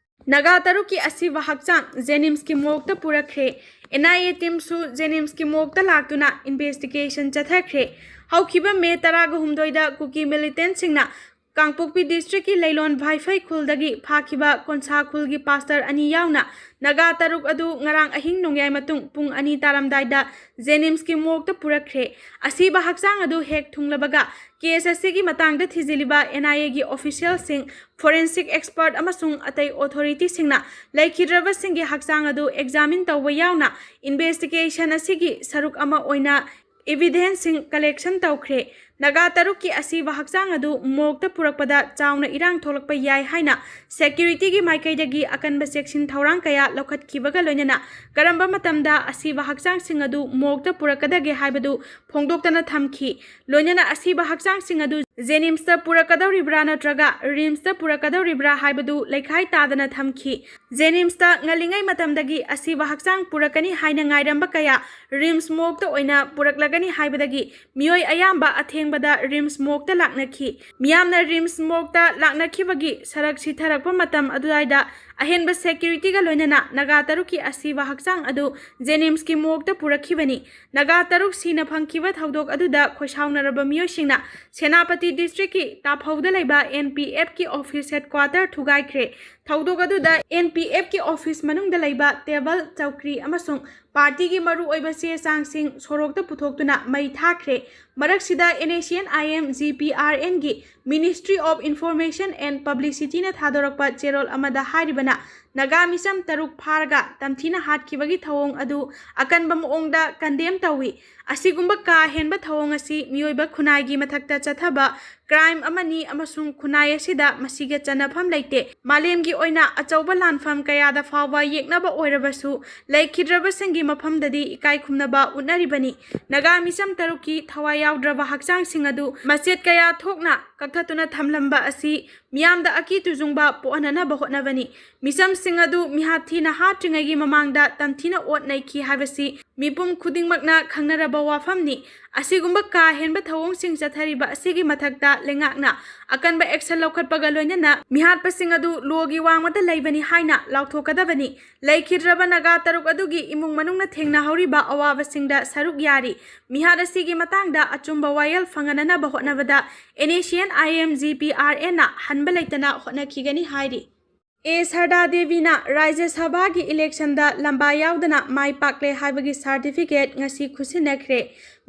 ꯅꯥꯒꯥ ꯇꯔꯨꯛꯀꯤ ꯑꯁꯤꯕ ꯍꯛꯆꯥꯡ ꯖꯦꯅꯤꯝꯁꯀꯤ ꯃꯣꯔꯒꯇ ꯄꯨꯔꯛꯈ꯭ꯔꯦ꯫ ꯑꯦꯟ ꯑꯥꯏ ꯑꯦ ꯇꯤꯝꯁꯨ ꯖꯦꯅꯤꯝꯁꯀꯤ ꯃꯣꯔꯒꯇ ꯂꯥꯛꯇꯨꯅ ꯏꯟꯚꯦꯁꯇꯤꯒꯦꯁꯟ ꯆꯠꯊꯈ꯭ꯔꯦ꯫ ꯍꯧꯈꯤꯕ ꯃꯦ ꯇꯔꯥꯒ ꯍꯨꯝꯗꯣꯏꯗ ꯀꯨꯀꯤ ꯃꯤꯂꯤꯇꯦꯟꯁꯤꯡꯅ ꯀꯥꯡꯄꯣꯛꯄꯤ ꯗꯤꯁꯇ꯭ꯔꯤꯛꯀꯤ ꯂꯩꯂꯣꯟ ꯚꯥꯏꯐꯩ ꯈꯨꯜꯗꯒꯤ ꯐꯥꯈꯤꯕ ꯀꯣꯟꯁꯥ ꯈꯨꯜꯒꯤ ꯄꯥꯁꯇꯔ ꯑꯅꯤ ꯌꯥꯎꯅ ꯅꯥꯒꯥ ꯇꯔꯨꯛ ꯑꯗꯨ ꯉꯔꯥꯡ ꯑꯍꯤꯡ ꯅꯣꯡꯌꯥꯏ ꯃꯇꯨꯡ ꯄꯨꯡ ꯑꯅꯤ ꯇꯥꯔꯝꯗꯥꯏꯗ ꯖꯦꯅꯤꯝꯁꯀꯤ ꯃꯣꯔꯒꯇ ꯄꯨꯔꯛꯈ꯭ꯔꯦ꯫ ꯑꯁꯤꯕ ꯍꯛꯆꯥꯡ ꯑꯗꯨ ꯍꯦꯛ ꯊꯨꯡꯂꯕꯒ ꯀꯦꯁ ꯑꯁꯤꯒꯤ ꯃꯇꯥꯡꯗ ꯊꯤꯖꯤꯜꯂꯤꯕ ꯑꯦꯟ ꯑꯥꯏ ꯑꯦꯒꯤ ꯑꯣꯐꯤꯁꯤꯌꯦꯜꯁꯤꯡ, ꯐꯣꯔꯦꯟꯁꯤꯛ ꯑꯦꯛꯁꯄꯔꯠ ꯑꯃꯁꯨꯡ ꯑꯇꯩ ꯑꯣꯊꯣꯔꯤꯇꯤꯁꯤꯡꯅ ꯂꯩꯈꯤꯗ꯭ꯔꯕꯁꯤꯡꯒꯤ ꯍꯛꯆꯥꯡ ꯑꯗꯨ ꯑꯦꯛꯖꯥꯃꯤꯟ ꯇꯧꯕ ꯌꯥꯎꯅ ꯏꯟꯚꯦꯁꯇꯤꯒꯦꯁꯟ ꯑꯁꯤꯒꯤ ꯁꯔꯨꯛ ꯑꯃ ꯑꯣꯏꯅ ꯏꯚꯤꯗꯦꯟꯁꯁꯤꯡ ꯀꯂꯦꯛꯁꯟ ꯇꯧꯈ꯭ꯔꯦ꯫ ꯅꯥꯒꯥ ꯇꯔꯨꯛꯀꯤ ꯑꯁꯤꯕ ꯍꯛꯆꯥꯡ ꯑꯗꯨ ꯃꯣꯔꯒꯇ ꯄꯨꯔꯛꯄꯗ ꯆꯥꯎꯅ ꯏꯔꯥꯡ ꯊꯣꯛꯂꯛꯄ ꯌꯥꯏ ꯍꯥꯏꯅ ꯁꯦꯀ꯭ꯌꯨꯔꯤꯇꯤꯒꯤ ꯃꯥꯏꯀꯩꯗꯒꯤ ꯑꯀꯟꯕ ꯆꯦꯛꯁꯤꯟ ꯊꯧꯔꯥꯡ ꯀꯌꯥ ꯂꯧꯈꯠꯈꯤꯕꯒ ꯂꯣꯏꯅꯅ ꯀꯔꯝꯕ ꯃꯇꯝꯗ ꯑꯁꯤꯕ ꯍꯛꯆꯥꯡꯁꯤꯡ ꯑꯗꯨ ꯃꯣꯔꯒꯇ ꯄꯨꯔꯛꯀꯗꯒꯦ ꯍꯥꯏꯕꯗꯨ ꯐꯣꯡꯗꯣꯛꯇꯅ ꯊꯝꯈꯤ꯫ ꯂꯣꯏꯅꯅ ꯑꯁꯤꯕ ꯍꯛꯆꯥꯡꯁꯤꯡ ꯑꯗꯨ ꯖꯦꯅꯤꯝꯁꯇ ꯄꯨꯔꯛꯀꯗꯧꯔꯤꯕ꯭ꯔꯥ ꯅꯠꯇ꯭ꯔꯒ ꯔꯤꯝꯁꯇ ꯄꯨꯔꯛꯀꯗꯧꯔꯤꯕ꯭ꯔꯥ ꯍꯥꯏꯕꯗꯨ ꯂꯩꯈꯥꯏ ꯇꯥꯗꯅ ꯊꯝꯈꯤ꯫ ꯖꯦꯅꯤꯝꯁꯇ ꯉꯜꯂꯤꯉꯩ ꯃꯇꯝꯗꯒꯤ ꯑꯁꯤꯕ ꯍꯛꯆꯥꯡ ꯄꯨꯔꯛꯀꯅꯤ ꯍꯥꯏꯅ ꯉꯥꯏꯔꯝꯕ ꯀꯌꯥ ꯔꯤꯝꯁ ꯃꯣꯔꯒꯇ ꯑꯣꯏꯅ ꯄꯨꯔꯛꯂꯒꯅꯤ ꯍꯥꯏꯕꯗꯒꯤ ꯃꯤꯑꯣꯏ ꯑꯌꯥꯝꯕ ꯑꯊꯦꯡꯕꯗ ꯔꯤꯝꯁ ꯃꯣꯔꯒꯇ ꯂꯥꯛꯅꯈꯤ꯫ ꯃꯤꯌꯥꯝꯅ ꯔꯤꯝꯁ ꯃꯣꯔꯒꯇ ꯂꯥꯛꯅꯈꯤꯕꯒꯤ ꯁꯔꯛ ꯁꯤꯊꯔꯛꯄ ꯃꯇꯝ ꯑꯗꯨꯋꯥꯏꯗ ꯑꯍꯦꯟꯕ ꯁꯦꯀ꯭ꯌꯨꯔꯤꯇꯤꯒ ꯂꯣꯏꯅꯅ ꯅꯥꯒꯥ ꯇꯔꯨꯛꯀꯤ ꯑꯁꯤꯕ ꯍꯛꯆꯥꯡ ꯑꯗꯨ ꯖꯦꯅꯤꯝꯁꯀꯤ ꯃꯣꯔꯒꯇ ꯄꯨꯔꯛꯈꯤꯕꯅꯤ꯫ ꯅꯥꯒꯥ ꯇꯔꯨꯛ ꯁꯤꯅ ꯐꯪꯈꯤꯕ ꯊꯧꯗꯣꯛ ꯑꯗꯨꯗ ꯈꯣꯏꯁꯥꯎꯅꯔꯕ ꯃꯤꯑꯣꯏꯁꯤꯡꯅ ꯁꯦꯅꯥꯄꯇꯤ ꯗꯤꯁꯇ꯭ꯔꯤꯛꯀꯤ ꯇꯥꯐꯧꯗ ꯂꯩꯕ ꯑꯦꯟ ꯄꯤ ꯑꯦꯐꯀꯤ ꯑꯣꯐꯤꯁ ꯍꯦꯗꯀ꯭ꯋꯥꯇꯔ ꯊꯨꯒꯥꯏꯈ꯭ꯔꯦ꯫ ꯊꯧꯗꯣꯛ ꯑꯗꯨꯗ ꯑꯦꯟ ꯄꯤ ꯑꯦꯐꯀꯤ ꯑꯣꯐꯤꯁ ꯃꯅꯨꯡꯗ ꯂꯩꯕ ꯇꯦꯕꯜ, ꯆꯧꯀ꯭ꯔꯤ ꯑꯃꯁꯨꯡ ꯄꯥꯔꯇꯤꯒꯤ ꯃꯔꯨꯑꯣꯏꯕ ꯆꯦ ꯆꯥꯡꯁꯤꯡ ꯁꯣꯔꯣꯛꯇ ꯄꯨꯊꯣꯛꯇꯨꯅ ꯃꯩ ꯊꯥꯈ꯭ꯔꯦ꯫ ꯃꯔꯛꯁꯤꯗ N S C N I M, G P R ꯑꯦꯟꯒꯤ Ministry of Information and Publicityꯅ ꯊꯥꯗꯣꯔꯛꯄ ꯆꯦꯔꯣꯜ ꯑꯃꯗ ꯍꯥꯏꯔꯤꯕꯅ, ꯅꯥꯒꯥ ꯃꯤꯆꯝ ꯇꯔꯨꯛ ꯐꯥꯔꯒ ꯇꯝꯊꯤꯅ ꯍꯥꯠꯈꯤꯕꯒꯤ ꯊꯧꯑꯣꯡ ꯑꯗꯨ ꯑꯀꯟꯕ ꯃꯑꯣꯡꯗ ꯀꯟꯗꯦꯝ ꯇꯧꯏ꯫ ꯑꯁꯤꯒꯨꯝꯕ ꯀꯥ ꯍꯦꯟꯕ ꯊꯧꯑꯣꯡ ꯑꯁꯤ ꯃꯤꯑꯣꯏꯕ ꯈꯨꯟꯅꯥꯏꯒꯤ ꯃꯊꯛꯇ ꯆꯠꯊꯕ ꯀ꯭ꯔꯥꯏꯝ ꯑꯃꯅꯤ ꯑꯃꯁꯨꯡ ꯈꯨꯟꯅꯥꯏ ꯑꯁꯤꯗ ꯃꯁꯤꯒ ꯆꯟꯅꯐꯝ ꯂꯩꯇꯦ꯫ ꯃꯥꯂꯦꯝꯒꯤ ꯑꯣꯏꯅ ꯑꯆꯧꯕ ꯂꯥꯟꯐꯝ ꯀꯌꯥꯗ ꯐꯥꯎꯕ ꯌꯦꯛꯅꯕ ꯑꯣꯏꯔꯕꯁꯨ, ꯂꯩꯈꯤꯗ꯭ꯔꯕꯁꯤꯡꯒꯤ ꯃꯐꯝꯗꯗꯤ ꯏꯀꯥꯏ ꯈꯨꯝꯅꯕ ꯎꯠꯅꯔꯤꯕꯅꯤ꯫ ꯅꯥꯒꯥ ꯃꯤꯆꯝ ꯇꯔꯨꯛꯀꯤ ꯊꯋꯥꯏ ꯌꯥꯎꯗ꯭ꯔꯕ ꯍꯛꯆꯥꯡꯁꯤꯡ ꯑꯗꯨ ꯃꯆꯦꯠ ꯀꯌꯥ ꯊꯣꯛꯅ ꯀꯛꯊꯠꯇꯨꯅ ꯊꯝꯂꯝꯕ ꯑꯁꯤ ꯃꯤꯌꯥꯝꯗ ꯑꯀꯤ ꯇꯨꯖꯨꯡꯕ ꯄꯣꯛꯍꯟꯅꯅꯕ ꯍꯣꯠꯅꯕꯅꯤ꯫ ꯃꯤꯆꯝꯁꯤꯡ ꯑꯗꯨ ꯃꯤꯍꯥꯠ ꯊꯤꯅ ꯍꯥꯠꯇ꯭ꯔꯤꯉꯩꯒꯤ ꯃꯃꯥꯡꯗ ꯇꯝꯊꯤꯅ ꯑꯣꯠ ꯅꯩꯈꯤ ꯍꯥꯏꯕꯁꯤ ꯃꯤꯄꯨꯝ ꯈꯨꯗꯤꯡꯃꯛꯅ ꯈꯪꯅꯔꯕ ꯋꯥꯐꯝꯅꯤ꯫ ꯑꯁꯤꯒꯨꯝꯕ ꯀꯥ ꯍꯦꯟꯕ ꯊꯧꯑꯣꯡꯁꯤꯡ ꯆꯠꯊꯔꯤꯕ ꯑꯁꯤꯒꯤ ꯃꯊꯛꯇ ꯂꯩꯉꯥꯛꯅ ꯑꯀꯟꯕ action ꯂꯧꯈꯠꯄꯒ ꯂꯣꯏꯅꯅ ꯃꯤꯍꯥꯠꯄꯁꯤꯡ ꯑꯗꯨ ꯂꯣꯒꯤ ꯋꯥꯡꯃꯗ ꯂꯩꯕꯅꯤ ꯍꯥꯏꯅ ꯂꯥꯎꯊꯣꯛꯀꯗꯕꯅꯤ꯫ ꯂꯩꯈꯤꯗ꯭ꯔꯕ ꯅꯥꯒꯥ ꯇꯔꯨꯛ ꯑꯗꯨꯒꯤ ꯏꯃꯨꯡ ꯃꯅꯨꯡꯅ ꯊꯦꯡꯅꯍꯧꯔꯤꯕ ꯑꯋꯥꯕꯁꯤꯡꯗ ꯁꯔꯨꯛ ꯌꯥꯔꯤ꯫ ꯃꯤꯍꯥꯠ ꯑꯁꯤꯒꯤ ꯃꯇꯥꯡꯗ ꯑꯆꯨꯝꯕ ꯋꯥꯌꯦꯜ ꯐꯪꯍꯟꯅꯅꯕ ꯍꯣꯠꯅꯕꯗ NSCN IM GPRN ꯅ ꯍꯟꯕ ꯂꯩꯇꯅ ꯍꯣꯠꯅꯈꯤꯒꯅꯤ ꯍꯥꯏꯔꯤ꯫ ꯑꯦ ꯁꯔꯗꯥ ꯗꯦꯕꯤꯅ ꯔꯥꯖ꯭ꯌ ꯁꯚꯥꯒꯤ electionꯗ ꯂꯝꯕꯥ ꯌꯥꯎꯗꯅ ꯃꯥꯏ ꯄꯥꯛꯂꯦ ꯍꯥꯏꯕꯒꯤ certificate ꯉꯁꯤ ꯈꯨꯠꯁꯤꯟꯅꯈ꯭ꯔꯦ꯫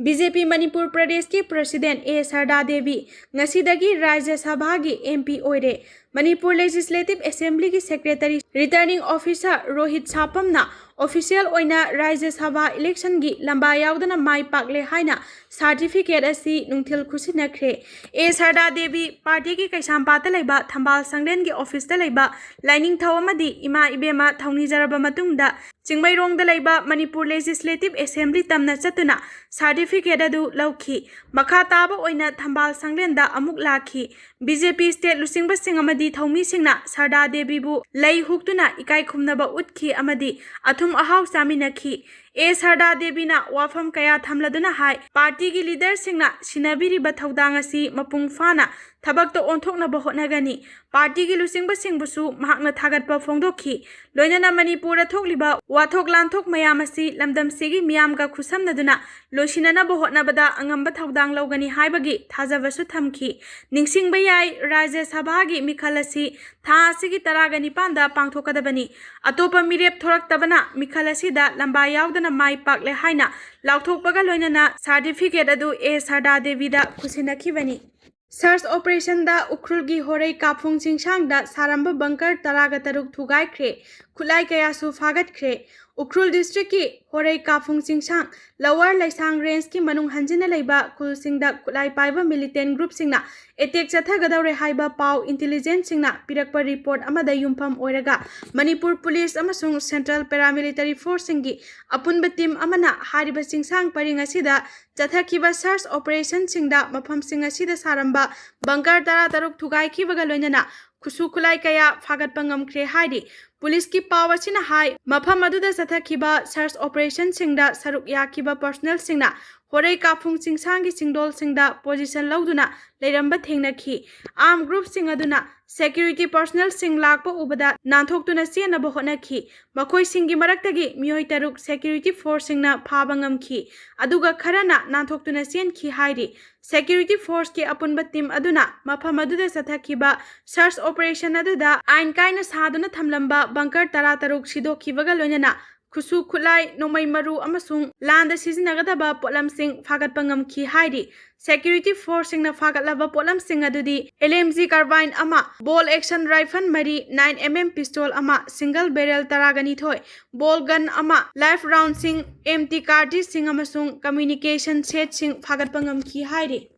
BJP ꯃꯅꯤꯄꯨꯔ ꯄ꯭ꯔꯗꯦꯁꯀꯤ president ꯑꯦ ꯁꯔꯗꯥ ꯗꯦꯕꯤ ꯉꯁꯤꯗꯒꯤ ꯔꯥꯖ꯭ꯌ ꯁꯚꯥꯒꯤ MP ꯑꯣꯏꯔꯦ꯫ Manipur Legislative Assemblyꯒꯤ secretary returning officer Rohit ꯁꯥꯄꯝꯅ official ꯑꯣꯏꯅ ꯔꯥꯖ꯭ꯌ ꯁꯚꯥ electionꯒꯤ ꯂꯝꯕꯥ ꯌꯥꯎꯗꯅ ꯃꯥꯏ ꯄꯥꯛꯂꯦ ꯍꯥꯏꯅ certificate ꯑꯁꯤ ꯅꯨꯡꯊꯤꯜ ꯈꯨꯠꯁꯤꯟꯅꯈ꯭ꯔꯦ꯫ ꯑꯦ ꯁꯔꯗꯥ ꯗꯦꯕꯤ partyꯒꯤ ꯀꯩꯁꯥꯝꯄꯥꯠꯇ ꯂꯩꯕ ꯊꯝꯕꯥꯜ ꯁꯪꯂꯦꯟꯒꯤ officeꯇ ꯂꯩꯕ ꯂꯥꯏꯅꯤꯡꯊꯧ ꯑꯃꯗꯤ ꯏꯃꯥ ꯏꯕꯦꯝꯃ ꯊꯧꯅꯤꯖꯔꯕ ꯃꯇꯨꯡꯗ ꯆꯤꯡꯃꯩꯔꯣꯡꯗ ꯂꯩꯕ ꯃꯅꯤꯄꯨꯔ Legislative Assembly ꯇꯝꯅ ꯆꯠꯇꯨꯅ certificate ꯑꯗꯨ ꯂꯧꯈꯤ꯫ ꯃꯈꯥ ꯇꯥꯕ ꯑꯣꯏꯅ ꯊꯝꯕꯥꯜ ꯁꯪꯂꯦꯟꯗ ꯑꯃꯨꯛ ꯂꯥꯛꯈꯤ꯫ BJP state ꯂꯨꯆꯤꯡꯕꯁꯤꯡ ꯑꯃꯗꯤ ꯊꯧꯃꯤꯁꯤꯡꯅ ꯁꯔꯗꯥ ꯗꯦꯕꯤꯕꯨ ꯂꯩ ꯍꯨꯛꯇꯨꯅ ꯏꯀꯥꯏ ꯈꯨꯝꯅꯕ ꯎꯠꯈꯤ ꯑꯃꯗꯤ ꯑꯊꯨꯝ ꯑꯍꯥꯎ ꯆꯥꯃꯤꯟꯅꯈꯤ꯫ ꯑꯦ ꯁꯔꯗꯥ ꯗꯦꯕꯤꯅ ꯋꯥꯐꯝ ꯀꯌꯥ ꯊꯝꯂꯗꯨꯅ ꯍꯥꯏ, partyꯒꯤ leaderꯁꯤꯡꯅ ꯁꯤꯟꯅꯕꯤꯔꯤꯕ ꯊꯧꯗꯥꯡ ꯑꯁꯤ ꯃꯄꯨꯡ ꯐꯥꯅ ꯊꯕꯛꯇ ꯑꯣꯟꯊꯣꯛꯅꯕ ꯍꯣꯠꯅꯒꯅꯤ꯫ Partyꯒꯤ ꯂꯨꯆꯤꯡꯕꯁꯤꯡꯕꯨꯁꯨ ꯃꯍꯥꯛꯅ ꯊꯥꯒꯠꯄ ꯐꯣꯡꯗꯣꯛꯈꯤ꯫ ꯂꯣꯏꯅꯅ ꯃꯅꯤꯄꯨꯔꯗ ꯊꯣꯛꯂꯤꯕ ꯋꯥꯊꯣꯛ ꯂꯥꯟꯊꯣꯛ ꯃꯌꯥꯝ ꯑꯁꯤ ꯂꯝꯗꯝꯁꯤꯒꯤ ꯃꯤꯌꯥꯝꯒ ꯈꯨꯠꯁꯝꯅꯗꯨꯅ ꯂꯣꯏꯁꯤꯟꯅꯅꯕ ꯍꯣꯠꯅꯕꯗ ꯑꯉꯝꯕ ꯊꯧꯗꯥꯡ ꯂꯧꯒꯅꯤ ꯍꯥꯏꯕꯒꯤ ꯊꯥꯖꯕꯁꯨ ꯊꯝꯈꯤ꯫ ꯅꯤꯡꯁꯤꯡꯕ ꯌꯥꯏ, ꯔꯥꯖ꯭ꯌ ꯁꯚꯥꯒꯤ ꯃꯤꯈꯜ ꯑꯁꯤ ꯊꯥ ꯑꯁꯤꯒꯤ ꯇꯔꯥꯒ ꯅꯤꯄꯥꯟꯗ ꯄꯥꯡꯊꯣꯛꯀꯗꯕꯅꯤ꯫ ꯑꯇꯣꯞꯄ ꯃꯤꯔꯦꯞ ꯊꯣꯔꯛꯇꯕꯅ ꯃꯤꯈꯜ ꯑꯁꯤꯗ ꯂꯝꯕꯥ ꯌꯥꯎꯗꯅ ꯃꯥꯏ ꯄꯥꯛꯂꯦ ꯍꯥꯏꯅ ꯂꯥꯎꯊꯣꯛꯄꯒ ꯂꯣꯏꯅꯅ certificate ꯑꯗꯨ ꯑꯦ ꯁꯔꯗꯥ ꯗꯦꯕꯤꯗ ꯈꯨꯠꯁꯤꯟꯅꯈꯤꯕꯅꯤ꯫ Search operationꯗ ꯎꯈ꯭ꯔꯨꯜꯒꯤ ꯍꯣꯔꯩ ꯀꯥꯐꯨꯡ ꯆꯤꯡꯁꯥꯡꯗ ꯁꯥꯔꯝꯕ bunker ꯇꯔꯥꯒ ꯇꯔꯨꯛ ꯊꯨꯒꯥꯏꯈ꯭ꯔꯦ, ꯈꯨꯠꯂꯥꯏ ꯀꯌꯥꯁꯨ ꯐꯥꯒꯠꯈ꯭ꯔꯦ꯫ ꯎꯈ꯭ꯔꯨꯜ districtꯀꯤ ꯍꯣꯔꯩ ꯀꯥꯐꯨꯡ ꯆꯤꯡꯁꯥꯡ Lower ꯂꯩꯁꯥꯡ rangeꯀꯤ ꯃꯅꯨꯡ ꯍꯟꯖꯤꯟꯅ ꯂꯩꯕ ꯈꯨꯜꯁꯤꯡꯗ ꯈꯨꯠꯂꯥꯏ ꯄꯥꯏꯕ militant groupꯁꯤꯡꯅ attack ꯆꯠꯊꯒꯗꯧꯔꯦ ꯍꯥꯏꯕ ꯄꯥꯎ intelligenceꯁꯤꯡꯅ ꯄꯤꯔꯛꯄ report ꯑꯃꯗ ꯌꯨꯝꯐꯝ ꯑꯣꯏꯔꯒ ꯃꯅꯤꯄꯨꯔ police ꯑꯃꯁꯨꯡ central paramilitary forceꯁꯤꯡꯒꯤ ꯑꯄꯨꯟꯕ team ꯑꯃꯅ ꯍꯥꯏꯔꯤꯕ ꯆꯤꯡꯁꯥꯡ ꯄꯔꯤꯡ ꯑꯁꯤꯗ ꯆꯠꯊꯈꯤꯕ search operationꯁꯤꯡꯗ ꯃꯐꯝꯁꯤꯡ ꯑꯁꯤꯗ ꯁꯥꯔꯝꯕ bunker ꯇꯔꯥ ꯇꯔꯨꯛ ꯊꯨꯒꯥꯏꯈꯤꯕꯒ ꯂꯣꯏꯅꯅ ꯈꯨꯠꯁꯨ ꯈꯨꯠꯂꯥꯏ ꯀꯌꯥ ꯐꯥꯒꯠꯄ ꯉꯝꯈ꯭ꯔꯦ ꯍꯥꯏꯔꯤ꯫ ꯄꯨꯂꯤꯁꯀꯤ ꯄꯥꯎ ꯑꯁꯤꯅ ꯍꯥꯏ, ꯃꯐꯝ ꯑꯗꯨꯗ ꯆꯠꯊꯈꯤꯕ search operationꯁꯤꯡꯗ ꯁꯔꯨꯛ ꯌꯥꯈꯤꯕ personnelꯁꯤꯡꯅ ꯍꯣꯔꯩ ꯀꯥꯐꯨꯡ ꯆꯤꯡꯁꯥꯡꯒꯤ ꯆꯤꯡꯗꯣꯜꯁꯤꯡꯗ position ꯂꯧꯗꯨꯅ ꯂꯩꯔꯝꯕ ꯊꯦꯡꯅꯈꯤ꯫ Armed groupꯁꯤꯡ ꯑꯗꯨꯅ security personnelꯁꯤꯡ ꯂꯥꯛꯄ ꯎꯕꯗ ꯅꯥꯟꯊꯣꯛꯇꯨꯅ ꯆꯦꯟꯅꯕ ꯍꯣꯠꯅꯈꯤ꯫ ꯃꯈꯣꯏꯁꯤꯡꯒꯤ ꯃꯔꯛꯇꯒꯤ ꯃꯤꯑꯣꯏ ꯇꯔꯨꯛ security forceꯁꯤꯡꯅ ꯐꯥꯕ ꯉꯝꯈꯤ, ꯑꯗꯨꯒ ꯈꯔꯅ ꯅꯥꯟꯊꯣꯛꯇꯨꯅ ꯆꯦꯟꯈꯤ ꯍꯥꯏꯔꯤ꯫ Security forceꯀꯤ ꯑꯄꯨꯟꯕ team ꯑꯗꯨꯅ ꯃꯐꯝ ꯑꯗꯨꯗ ꯆꯠꯊꯈꯤꯕ search operation ꯑꯗꯨꯗ ꯑꯥꯏꯟ ꯀꯥꯏꯅ ꯁꯥꯗꯨꯅ ꯊꯝꯂꯝꯕ bunker ꯇꯔꯥꯇꯔꯨꯛ ꯁꯤꯗꯣꯛꯈꯤꯕꯒ ꯂꯣꯏꯅꯅ ꯈꯨꯠꯁꯨ ꯈꯨꯠꯂꯥꯏ, ꯅꯣꯡꯃꯩ ꯃꯔꯨ ꯑꯃꯁꯨꯡ ꯂꯥꯟꯗ ꯁꯤꯖꯤꯟꯅꯒꯗꯕ ꯄꯣꯠꯂꯝꯁꯤꯡ ꯐꯥꯒꯠꯄ ꯉꯝꯈꯤ ꯍꯥꯏꯔꯤ꯫ Security forceꯁꯤꯡꯅ ꯐꯥꯒꯠꯂꯕ ꯄꯣꯠꯂꯝꯁꯤꯡ ꯑꯗꯨꯗꯤ LMG carbine ꯑꯃ, bolt action rifle ꯃꯔꯤ, nine MM pistol ꯑꯃ, single barrel ꯇꯔꯥꯒ ꯅꯤꯊꯣꯏ, ball gun ꯑꯃ, live roundꯁꯤꯡ, empty cartridgeꯁꯤꯡ ꯑꯃꯁꯨꯡ communication setꯁꯤꯡ ꯐꯥꯒꯠꯄ ꯉꯝꯈꯤ ꯍꯥꯏꯔꯤ꯫